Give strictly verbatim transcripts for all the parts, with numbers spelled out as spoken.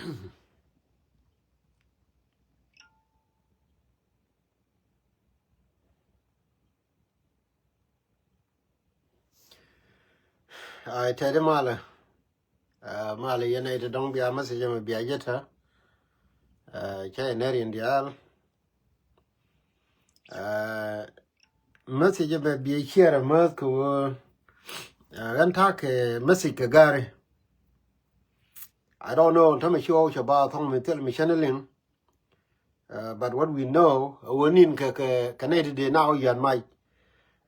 Ai, tɛt imalɛ. Ɛ, malɛ yɛn ɛ ti dɔ̱ŋ bia message mɛ bia jɛ tɛ. Ɛ, cɛ yɛ nɛr in diaal. Ɛ, message mɛ bia share mɛ kɛ wä. Ɛ, ɣän ta̱a̱ kɛ message kɛ gari. I don't know, tämɛ ci ɣɔw cɛ ba thɔŋ mi thil mi cɛn liŋ. Uh, but what we know, a wä nin kɛ, kɛ, kɛ nɛy ti dee na wä yɔ̱a̱n mac,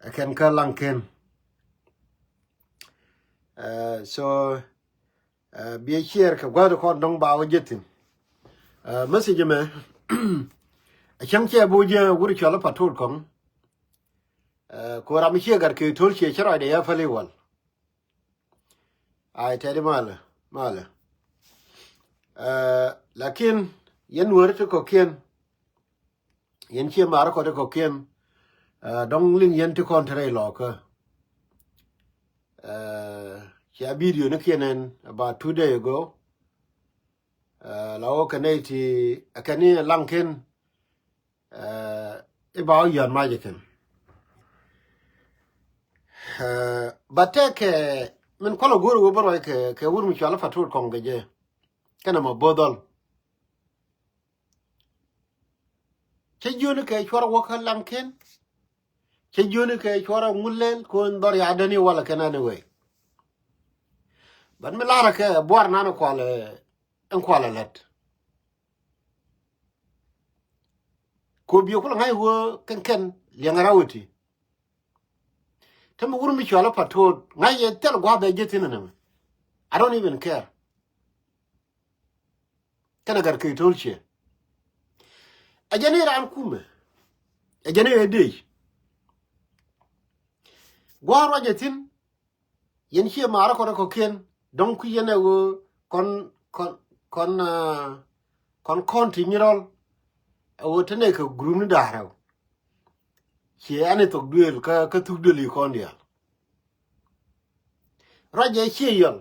ɛ kɛn kä Laŋken. Uh, so, uh, biɛ share kɛ gua̱a̱th kɔn dɔ̱ŋ ba wä jɛ thi̱n. Uh, message mɛ, a cäŋ cɛ bi wä jɛ wur cɔl i̱ Patot kɔŋ. Uh, ku ram ciɛ gat kɛ to̱l ciɛ cä rɔɔdɛ yɛ päli wal. Ai, tɛt imalɛ, malɛ. Ɛ, lakin yɛn weri ti kɔ̱kiɛn, yɛn ciɛ marä kɔn ti kɔ̱kiɛn, ɛ, dɔ̱ŋ liŋ yɛn ti kɔn ti rɛy lɔkä. Ɛ, cia video ni kiɛn ɛn about two day ago. Ɛ, la wä kɛ nɛy ti, ɛ, kɛn ni Laŋken, ɛ, i̱ ba wä yɔ̱a̱n mac ikɛn. Ɛ, but tɛkɛ min kualɛ go̱o̱r wä bä ruac kɛ, kɛ wur mi cual i̱ Patot kɔŋ kɛ jɛ. Kɛnɛ ma bo̱o̱th dhɔl. Cä jiöni kɛ cuarɛ wä kä Laŋken. Cä jiöni kɛ cuarɛ ŋulɛl kun dhɔr ya däni walɛ kɛn anyway. But mi larɛ kɛ buar nan kualɛ, ɛn kualɛ lät. Ko biɛ kulɛ ŋa̱c wä kɛn kɛn liɛŋ rawiti. Te mi wur mi cual i̱ Patot ŋa̱c yɛ thil gua̱a̱th bɛ jɛ thi̱n ɛnɛ mɛ. I don't even care. Kɛnɛ gat kɛ to̱l ciɛ. Ɛ jɛn i̱ raan kumɛ. Ɛ jɛn i̱ ɛ dec. Gua̱a̱th ruac ɛ thi̱n. Yɛn ciɛ maarä kɔn ɛ kɔ̱kiɛn dɔ̱ŋ kui̱ yɛn ɛ ɣöö kɔn kɔn kɔn ah, kɔn kɔn ti nyirɔl. Ɛ ɣöö te nɛ kɛ group ni da̱a̱r ɛw. Ciɛ ɛn ɛ thok duëël kä kä thuk duëël i̱ kɔn diaal. Ruac ɛ ciɛ yɔl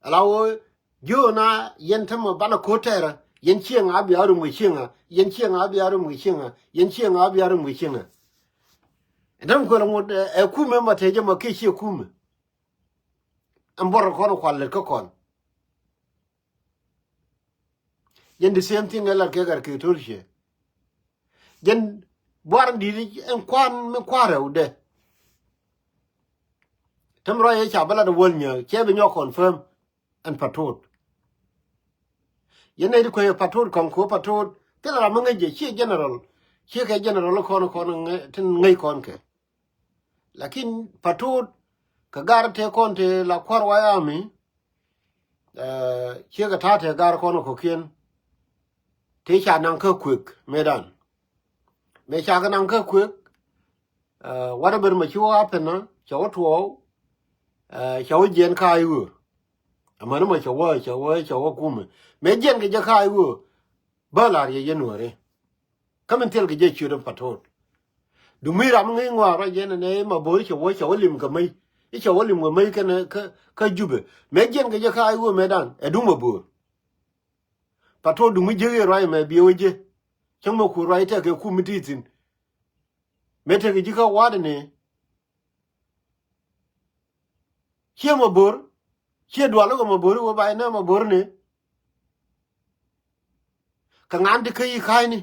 ala ɣöö jiööna yɛn tämɛ banɛ ko̱t tɛɛrä. Yɛn cieŋ a bia rum kɛ cieŋä. Yɛn cieŋ a bia rum kɛ cieŋä. Yɛn cieŋ a bia rum kɛ cieŋä. Ɛn tämɛ kuël ŋot ɛ kumɛ ma tëë jɛ ma kiɛ ciɛ kumɛ. Ɛn buɔr kɔn kual lät kä kɔn. Jɛn the same thing ɛ lat kɛ gat kɛ to̱l ciɛ. Jɛn buar in di̱t ɛn kuan mi kuarɛ wudɛ. Täm ruac ɛ ca bä lat ɛ wäl nyääk cɛ bi nyɔk confirm. Ɛn Patot. Yɛn nɛy ti kuec ɛ Patot kɔŋ kuɔ Patot thilɛ ram mi ŋäc jɛ ciɛ general. Ciɛ kɛ general kɔn kɔn tin ŋäc kɔn kɛ. Lakin Patot kɛ gar tëë kɔn tëë la kua̱r wayami. Ciɛ kɛ ta̱a̱ tëë gar kɔn kɔ̱kiɛn. Tëë ca naŋ kä kuëk mëëdan. Mëë ca kɛ naŋ kä kuëk. Wat ɛ ben mɛ ci wä apɛn na cɛ wä tuɔɔk. Cɛ wä jiɛn ka̱a̱c ɣöö. Amäni mɛ cɛ wä cɛ wä cɛ wä kumɛ mëë jiɛn kɛ jɛ ka̱a̱c ɣöö. Bä la̱r yɛ yɛn wääri. Kä min thil kɛ jɛ ciöt ɛn Patot. Dumi ram ŋäc ŋɔak ruac yɛn ɛnɛ ma bo̱o̱ri cɛ wä cɛ wä lim kɛ mäc. I̱ cɛ wä lim kɛ mäc kɛnɛ kä Jubɛ. Mëë jiɛn kɛ jɛ kä a i̱ wee mëëdan ɛ duŋ ma bo̱o̱r. Patot dumi jiäk yɛ ruac ɛmɛ biɛ wä jiɛ. Cäŋ mɛ kuur ruac tɛk kɛ kum mi ti thi̱n. Mëë tekɛ ji̱ kä wa̱a̱dɛ ni. Ciɛ ma bo̱o̱r. Ciɛ dual wä kɛ ma bo̱o̱r i̱ wä ba inɛ ma bo̱o̱r ni. Kɛ ŋa̱n ti kä yi ka̱a̱cni.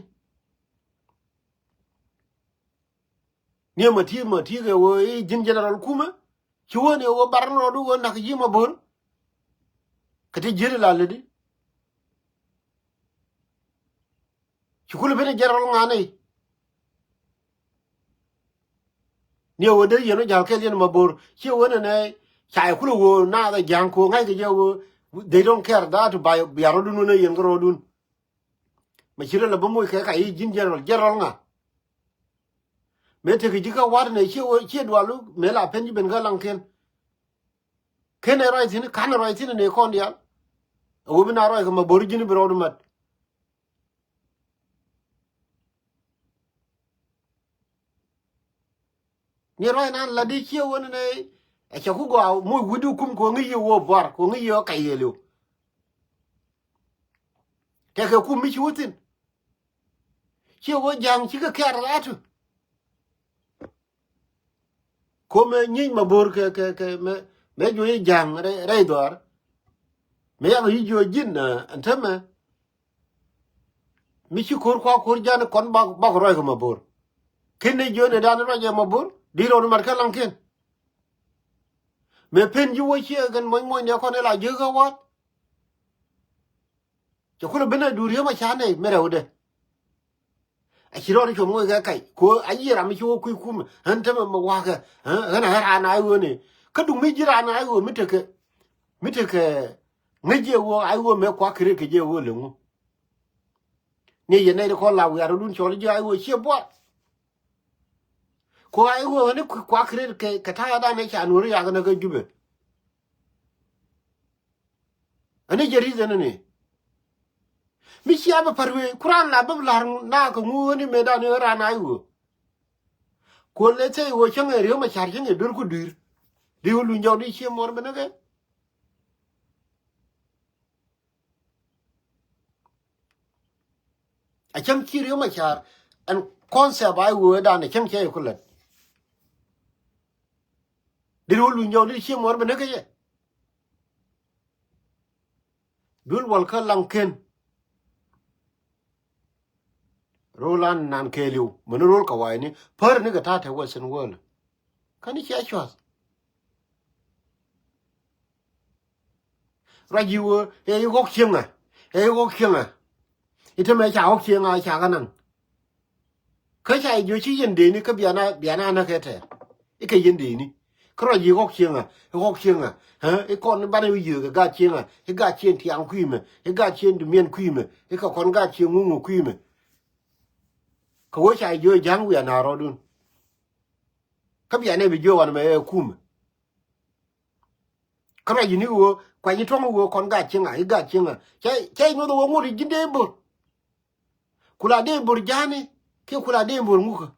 Ni ma ti ma ti kɛ wä i̱ ji̱n general kumä. Ci wä ni wä bar ni rɔɔdu wä nak yi ma bo̱o̱r. Kɛ ti ji̱n la lätdi. Ci kulɛ ben i̱ general ŋa̱n i̱. Ni ɛ wä dee yɛn wä ja̱l kɛl yɛn ma bo̱o̱r ciɛ wä nɛnɛ. Ca yɛ kulɛ wä naath ɛ ja̱a̱ŋ ko̱ ŋa̱ckɛ jɛ wä. They don't care that ba bia rɔɔdun wä nɛ yɛn kä rɔɔdun. Ma ci rɛ lɛ bä moc kɛ ka i̱ ji̱n general general ŋa. Mëë tekɛ ji̱ kä wa̱t nɛ ciɛ wä ciɛ dual wä mëë la pen ji̱ ben kä Laŋken. Ken ɛ ruac thi̱n ka̱n ɛ ruac thi̱n ɛ nɛ kɔn diaal. Ɛ wä bi na ruac kɛ ma bo̱o̱r ji̱n bi rɔɔdu mat. Ni ruac nan la di ciɛ wä ni nɛ. Ɛ cɛ ku gɔaa moc wi̱du kum kɛ wä ŋi̱c yɛ wä buar kɛ wä ŋi̱c yɛ wä kɛc yɛ liw. Tɛkɛ kum mi ci wä thi̱n. Ciɛ wä ja̱a̱ŋ cikɛ kɛ̈r raatu. Ko mɛ nyiec Mabor kɛ, kɛ, kɛ, mɛ, mɛ juɔc i̱ ja̱a̱ŋ rɛy, rɛy dhɔaar. Mɛ yakɔ yic juɔc ji̱n, ɛn täämɛ. Mi ci ko̱r kua ko̱r ja̱a̱ŋ kɔn bak, bak ruac kɛ Mabor. Ken ni jiöni dan ruac ɛ Mabor, di rɔɔd mat kä Laŋkiɛn. Mɛ pen ji̱ wä ciɛ kɛn mɔny mɔny ni kɔn ila jiäk kä wa̱a̱t. Cɛ kulɛ ben a duut riäm a ca nɛy mi rɛwdɛ. A ci rɔɔd cuɔm ŋoc kɛ kac. Ko a yiëë ram mi ci wä kui̱ kumɛ. Ɣän tämɛ mi wa̱a̱kɛ. Ɣän a ɣän raan a i̱ ɣöö ni. Kä duŋ mi ji̱ raan a i̱ ɣöö mi tekɛ. Mi tekɛ ŋäc jiɛ ɣöö a i̱ ɣöö mɛ kuak kɛ ret kɛ jiɛ ɣöö leŋu. Ni yɛ nɛy ti kɔn la wiaar rɔdun cɔl ji̱ a i̱ ɣöö ciɛ buɔt. Ko a i̱ ɣöö ɣän i̱ kuak kɛ ret kɛ, kɛ ta̱a̱ dan ɛ ca nuɔ̱ri yak nä kä Jubɛ. Ani jɛ reason ni. Mi cia bä pa̱r wee, ku raan la bä la̱r na kɛ ŋu ni mëë dan ni raan a i̱ ɣöö. Kuɔl lɛ thɛy ɣöö cäŋ ɛ riäm a ca̱r cäŋ ɛ duer ku dui̱r. Di wä luny jɔk di cie muɔr ben ni kɛ. A cäŋ ci riäm a ca̱r. Ɛn concept a i̱ ɣöö dan ɛ cäŋ cɛ i̱ ku lät. Di wä luny jɔk di cie muɔr ben ni kɛ yɛ. Duel wal kä Laŋkiɛn. Rol an nan kɛɛliw. Mɛni rol kɛ wa̱i̱ni. Pär ni kɛ ta̱a̱ te Western world. Kä ni cia cua̱th. Ruac ji̱ wee, ɛ i̱ ɣɔ̱k cieŋ ɛ. Ɛ i̱ ɣɔ̱k cieŋ ɛ. I̱ te mɛ ca ɣɔ̱k cieŋ ɛ ca kɛ naŋ. Kä ca jiök ci yɛn dee ni kä biana, biana na kɛ tɛɛr. I̱ kɛ yɛn dee ni. Kä rɔ ji̱ ɣɔ̱k cieŋä, i̱ ɣɔ̱k cieŋä. Ɛ, i̱ kɔn i̱ banɛ wi̱i̱ yio̱o̱k i̱ gaat cieŋä, i̱ gaat cien tiaŋ kui̱mɛ, i̱ gaat cien dumiɛn kui̱mɛ, i̱ kɛ kɔn gaat cien ŋuŋ kui̱mɛ. Kɛ wee ca jiök ja̱a̱ŋ wiaa na rɔɔdun. Kä bianɛ bi jiök wanɛ mɛ ɛ kumɛ. Kä rɔ ji̱ ni ɣöö kuany i̱ tuɔ̱ŋ ɣöö kɔn gaat cieŋä, i̱ gaat cieŋä. Cɛ, cɛ i̱ nyoth ɣöö ŋot i̱ ji̱n dee bo̱r. Kula dee bo̱r ja̱a̱ni kiɛ kula dee bo̱r ŋukä.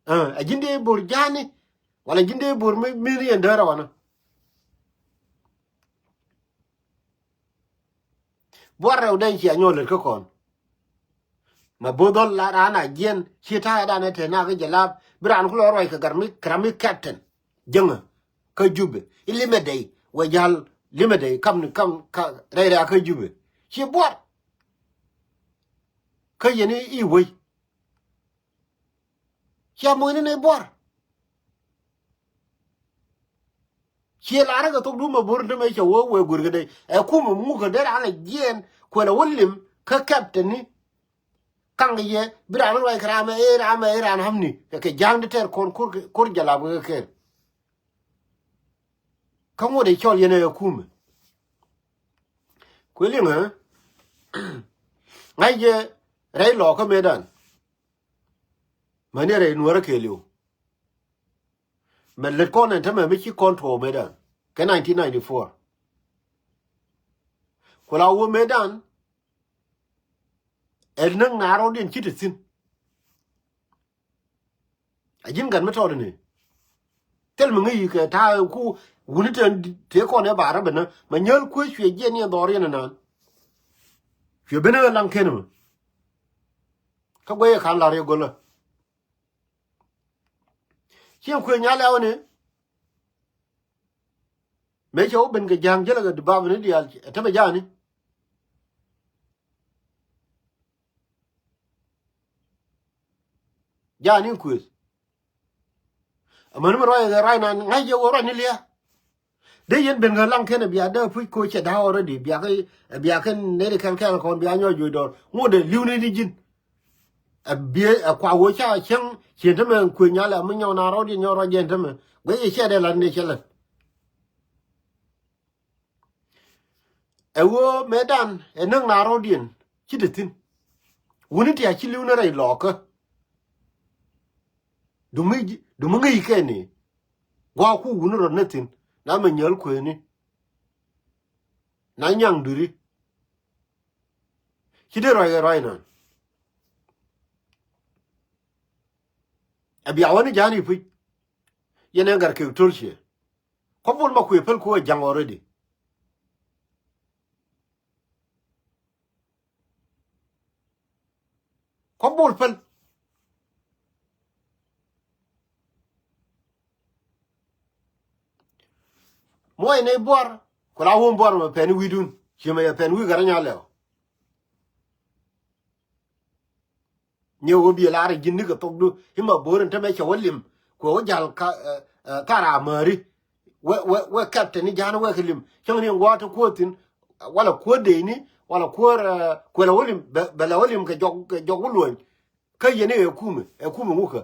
Ɛ, ɛ ji̱n dee bo̱r ja̱a̱ni wala ji̱n dee bo̱r mi, mi ni ɛn däärä wanä. Buar rɛw den cia nyɔl lät kä kɔn. Ma bo̱o̱ dhɔl la raan a jiɛn ci ta̱a̱ dan ɛ te nak kä jɛ lap bi raan kulɛ ruac kɛ gat mi kɛ ram mi captain. Jäŋä kä Jubɛ i̱ limɛ dɛy wɛ ja̱l limɛ dɛy kam ni kam ka rɛy rɛy a kä Jubɛ. Ci buar. Kä yɛn i̱, i̱ wec. Cia moc ni nɛy buar. Ciɛ la̱rä kɛ thok duun ma bo̱r ni te mɛ cɛ wee wee guer kɛ dee. Ɛ kumɛ ŋuk kɛ dee raan lɛ jiɛɛn kuɛ lɛ wä lim kä captain ni. Kaŋ kɛ yɛ bi raan ruac kɛ ram ɛ, ɛ ram ɛ, ɛ raan hamni. Kɛ, kɛ ja̱a̱ŋ di tɛr kɔn ko̱r, ko̱r jalap kɛ kɛɛl. Kä ŋot ɛ cɔl yɛn ɛ kumɛ. Kuɛ liŋ ɛ. Ŋa̱c jɛ rɛy lɔɔkä mëëdan. Mäni rɛy nuäärä kɛɛliw. Mɛ lät kɔn ɛn tämɛ mi ci kɔn tuɔɔk mëëdan kɛ nineteen ninety-four. Ku la wä mëëdan. Ɛ näk na rɔɔdiɛn ci te thi̱n. A ji̱n gat mi tɔɔt ni. Thil mi ŋäc kɛ ta̱a̱ ku wuni te, te kɔn ɛ baarä ben nä mɛ nyäl kuec cuɛ jiɛn ni ɛ dhɔriɛn ɛnan. Cuɛ ben ɛ Laŋkiɛn mɛ. Kä guɛy ɛ ka̱n la̱r yɛ go̱lä. Ciɛ kuëë nyal ɛ wä ni. Mëë cɛ wä ben kɛ ja̱a̱ŋ jälɛ kɛ di bap ni diaal ɛ tämɛ ja̱a̱ni. Ja̱a̱ni kuëth. Amäni mi ruac ɛ ruac nan ŋa̱c jɛ wä ruac ni lia̱a̱. Dee yɛn ben kä Laŋkiɛn ɛ bia dee puc koc cɛ da̱a̱ already bia kɛ, bia kɛ nɛy ti kɛl kɛl kɔn bia nyɔɔc juɔc dɔɔr ŋot dee li̱w ni di ji̱n. Ɛ biɛ ɛ kua wee ca cäŋ cien tämɛ kuëë nyal ɛ mi nyɔk na rɔɔdiɛn nyɔk rɔɔdiɛn tämɛ guic ɛ cɛ dee la̱t ni cɛ la̱t. Ɛ ɣöö mëëdan ɛ näk na rɔɔdiɛn ci te thi̱n. Wuni ti a ci li̱w ni rɛy lɔɔkä. Dumi, dumi ŋäc kɛn ni gua̱a̱ku wuni rɔ ni thi̱n. Na mɛ nyäl kuëëni na nyaŋ dui̱ri. Ci dee ruac kɛ ruac nɔn. Ɛ bia wä ni ja̱a̱n i̱ puc. Yɛn ɛ gat kek to̱l ciɛ. Kɔ bol ma kuëë päl ku ɛ ja̱ŋ already. Kɔ bol päl. Muɔc ni buɔr ku la wun buɔr mɛ pɛn wi̱dun. Ci mɛ yɛ pɛn wi̱i̱ gɛr nya lɛw. Nyɛ wä biɛ lar ji̱n ni kɛ thokdu imɛ bo̱o̱r in tämɛ cɛ wä lim. Kuɛ wä jal ka thar a märi. Wɛ wɛ wɛ kɛp tɛni ja̱a̱n wɛ kɛ lim cäŋ ni ŋuɔ ti kuäär thi̱n. Wala kuäär dee ni wala kuäär kuɛ la wä lim bɛ la wä lim kɛ jɔk kɛ jɔk wä luɔ̱ny. Kä yɛn i̱ ɛ kumɛ ɛ kumɛ ŋukä.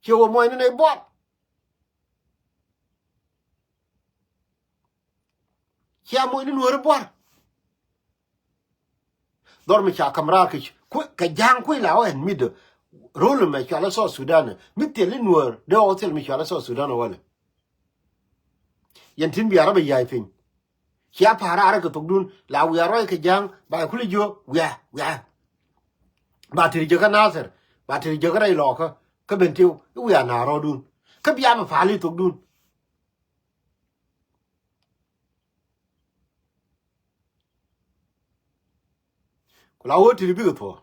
Ciɛ wä muɔ̱ɔ̱ny ni nɛy buɔt. Cia muɔ̱ɔ̱ny ni nuääri buɔt. Dhɔr mi ca ka̱m raar kɛ kɛ ja̱a̱ŋ kui̱ la wä ɛn mi dee ro̱l mɛ cual i̱ South Sudan. Mi thil i̱ nuäär dee ɣɔw thil mi cual i̱ South Sudan walɛ. Yɛn tin bia rɔ bɛ ya̱a̱c piny. Cia pa̱a̱r raar kɛ thokdun la wiaa ruac kɛ ja̱a̱ŋ ba kuli jiök wiaa wiaa. Ba tiri jiäkä Nathir ba tiri jiäkä rɛy lɔɔkä. Kä ben tiw i̱ wiaa na rɔɔdun kä bia bɛ pa̱a̱l i̱ thokdun. Ku la wä tiri bikɛ thuɔ̱ɔ̱.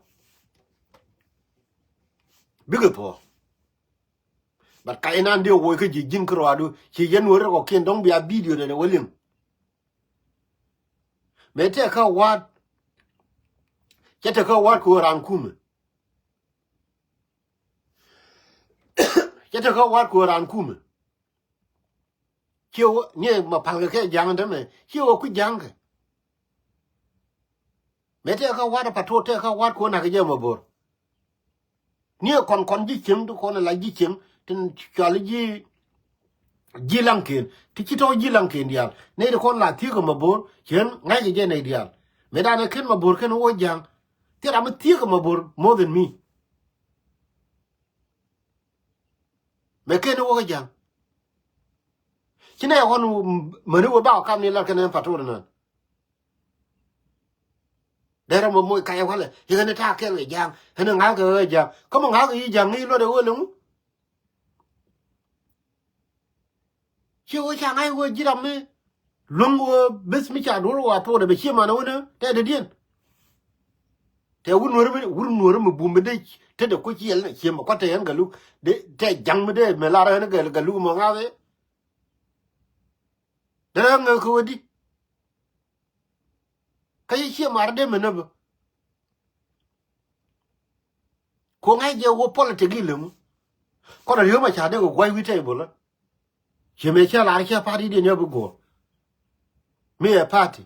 Bikɛ thuɔ̱ɔ̱. But ka inan diɛ woc kä ji̱ ji̱n kä ruaadu ci yɛn wä rɛ kɔkiɛn dɔ̱ŋ bia bidio nɛnɛ wä liŋ. Mëë tɛk kä wa̱a̱t. Cɛ tɛk kä wa̱a̱t kɛ ɣöö raan kumɛ. Cɛ tɛk kä wa̱a̱t kɛ ɣöö raan kumɛ. Ciɛ wä niɛ ma palkɛ kɛ ja̱a̱ŋ tämɛ ciɛ wä kui̱ ja̱a̱ŋkɛ. Mëë tɛk kä wa̱a̱t a pa̱t tuɔɔk tɛk kä wa̱a̱t kɛ ɣöö na̱k kɛ jɛ ma bo̱r. Ni ɛ kɔn kɔn ji̱ cieŋ ti kɔn ɛ la ji̱ cieŋ tin cual ji̱ ji̱ laŋken ti ci tɔ̱ ji̱ laŋken diaal nɛy ti kɔn la thiek ɛ ma bo̱o̱r cien ŋa̱ckɛ jɛ nɛy diaal. Mëë danɛ ken ma bo̱o̱r ken wä ja̱a̱ŋ. Thil ram mi thiek ɛ ma bo̱o̱r more than me. Mëë ken wä kä ja̱a̱ŋ ci nɛ ɛ kɔn mäni wä bak ɛ kam ni lar kɛn ɛn pa̱t tuɔɔk nan. Derɛ mɔ moc kacɛ walɛ i̱ ɣän i̱ ta̱a̱ kɛl kɛ ja̱a̱ŋ ɣän i̱ ŋa̱l kɛ ɣä ja̱a̱ŋ kä mɔ ŋa̱l kɛ yi̱ ja̱a̱ŋ ŋi̱i̱c luɔt ɛ ɣöö leŋu. Ciɛ ɣöö ca ŋa̱c ɣöö ji̱ ram mi luäŋ ɣöö beth mi ca duɔ̱r ɣɔaa thuɔɔdɛ bɛ cië man ɣöö ni tɛt dädiɛn. Tɛ wur nuɔ̱r mi wur nuɔ̱r mi bum mi dee tetdɛ kuc ciɛl ni cië mɛ kua̱t tɛ ɣän gɛ luk tɛ ja̱ŋ mi dee mɛ lar ɣän gɛ luk mɔ ŋa̱th ɛ. Derɛ ɣän ŋäk kä ɣöö di. Kä yɛ ciɛ mar dee mi näpä. Ku ŋa̱c jɛ wä politik i̱ leŋu. Kɔn a riäm a ca dee kɛ gua̱c wi̱i̱ table. Ciɛ mëë cä lar cä party diɛn yä bi guɔ̱ɔ̱r. Mi ɛ party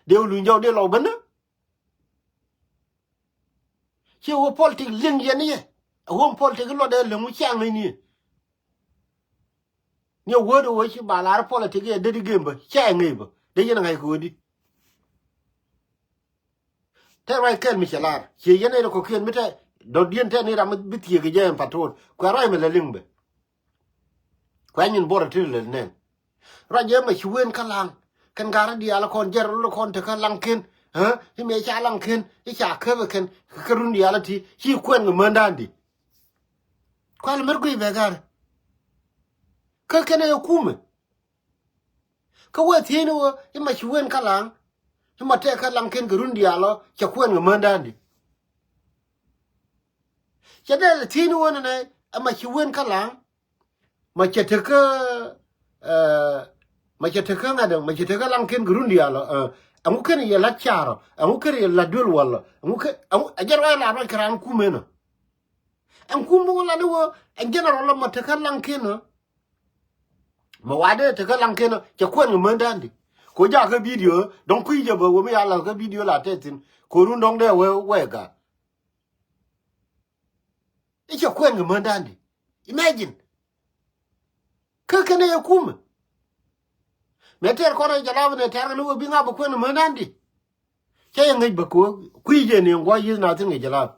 dee wä luny jɔw dee lɔw bä nä. Ciɛ wä politik liŋ yɛn yɛ a wä politik i̱ luɔt dee leŋu cia ŋäcni. Ni a word wä ci ba lar politik yɛ dee di gem bä cia ŋäc bä dee yɛn ŋa̱c kɛ wä di. Tɛ ruac kɛl mi cɛ lar ciɛ yɛn ɛ kɔkiɛn mi tɛ dɔ̱diɛn tɛ ni ram mi bi thiek kɛ jɛ ɛn patrol kuɛ ruac mi lɛ liŋ bɛ. Kuɛ nyin buɔrɛ ti lɛ nɛn. Ruac jɛ mɛ ci wen kä laŋ kɛn garä diaal kɔn jɛr rol kɔn te kä laŋ ken. I̱ mɛ ca laŋ ken i̱ ca käp ɛ kɛn kä run diaal ti ci kuɛn kɛ mändan di. Kual mɛr guiy bɛ garä. Kä kɛn ɛ kumɛ. Kä wee thiecni wä i̱ ma ci wen kä laŋ i̱ ma tɛk kä laŋ ken kɛ run diaal ɔ cɛ kuɛn kɛ mändan di. Cɛ dee lɛ thiecni wä nɛnɛ ɛ ma ci wen kä laŋ. Ma cɛ tekä ma cɛ tekä ŋa̱t ma cɛ tekä laŋ ken kɛ run diaal ɔ. Ɛŋu ken yɛ lat carɔ ɛŋu ken yɛ lat duel wal ɔ ɛŋu ken ɛŋu ɛ jɛn ruac lat ruac kɛ raan kumɛ nɔ. Ɛn kum buk lat i̱ wä ɛn general ɔ ma tekä laŋ ken ɔ. Ma wa dee tekä laŋ ken ɔ cɛ kuɛn kɛ mändan di. Ko jakä video dɔ̱ŋ kui̱ jɛ bä wä mi ya lath kä video la tɛth thi̱n ko run dɔ̱ŋ dee wee wee gat. I̱ cɛ kuɛn kɛ mändan di. Imagine. Kä kɛn ɛ yɛ kumɛ. Mɛ tɛr kɔn ɛ jɛ lap nɛ tɛr kɛ ni wä bi ŋa̱p ɛ kuɛn kɛ mändan di. Cä yɛ ŋäc bä kɛ wä kui̱ jɛ ni ŋuɔ yi̱th na thi̱n kɛ jɛ lap.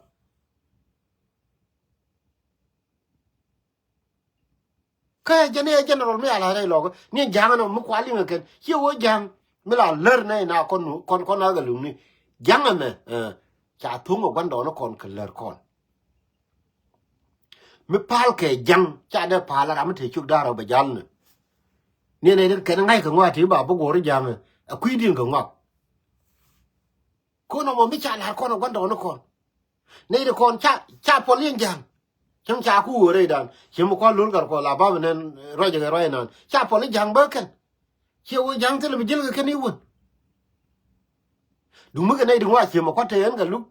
Kä jɛn i̱ ɛ general mi a la̱r rɛy lɔkä ni ɛn ja̱a̱ŋ ɛn ɔ mi kual liŋ ɛ kɛn ciɛ ɣöö ja̱a̱ŋ mi la lär nɛy na kɔn kɔn kɔn a ɣä luŋni. Ja̱a̱ŋ ɛmɛ ca tho̱ŋ ɛ gua̱ndɔɔŋni kɔn kɛ lär kɔn. Mi pa̱a̱l kɛ ja̱a̱ŋ ca dee pa̱a̱l ram mi te cuk da̱r ɔ bɛ ja̱l ni. Ni ɛn ɛ kɛn ŋa̱c kɛ ŋɔak te ba bi guɔ̱r i̱ ja̱a̱ŋ ɛ kui̱diɛn kɛ ŋɔak. Kɔn ɔmɔ mi ca la̱r kɔn ɛ gua̱ndɔɔŋni kɔn. Nɛy ti kɔn ca, ca puɔl yɛn ja̱a̱ŋ. Cäŋ ca ku ɣöö rɛydan. Ciem kɔn lo̱l gat kɔn la bam nɛn ruac kɛ ruac nan. Ca puɔl i̱ ja̱a̱ŋ bä kɛn. Ciɛ ɣöö ja̱a̱ŋ thilɛ bi ji̱l kɛ kɛn i̱ wän. Duŋ mi kɛ nɛy ti ŋuan ciem kɔn te ɣän kɛ luk.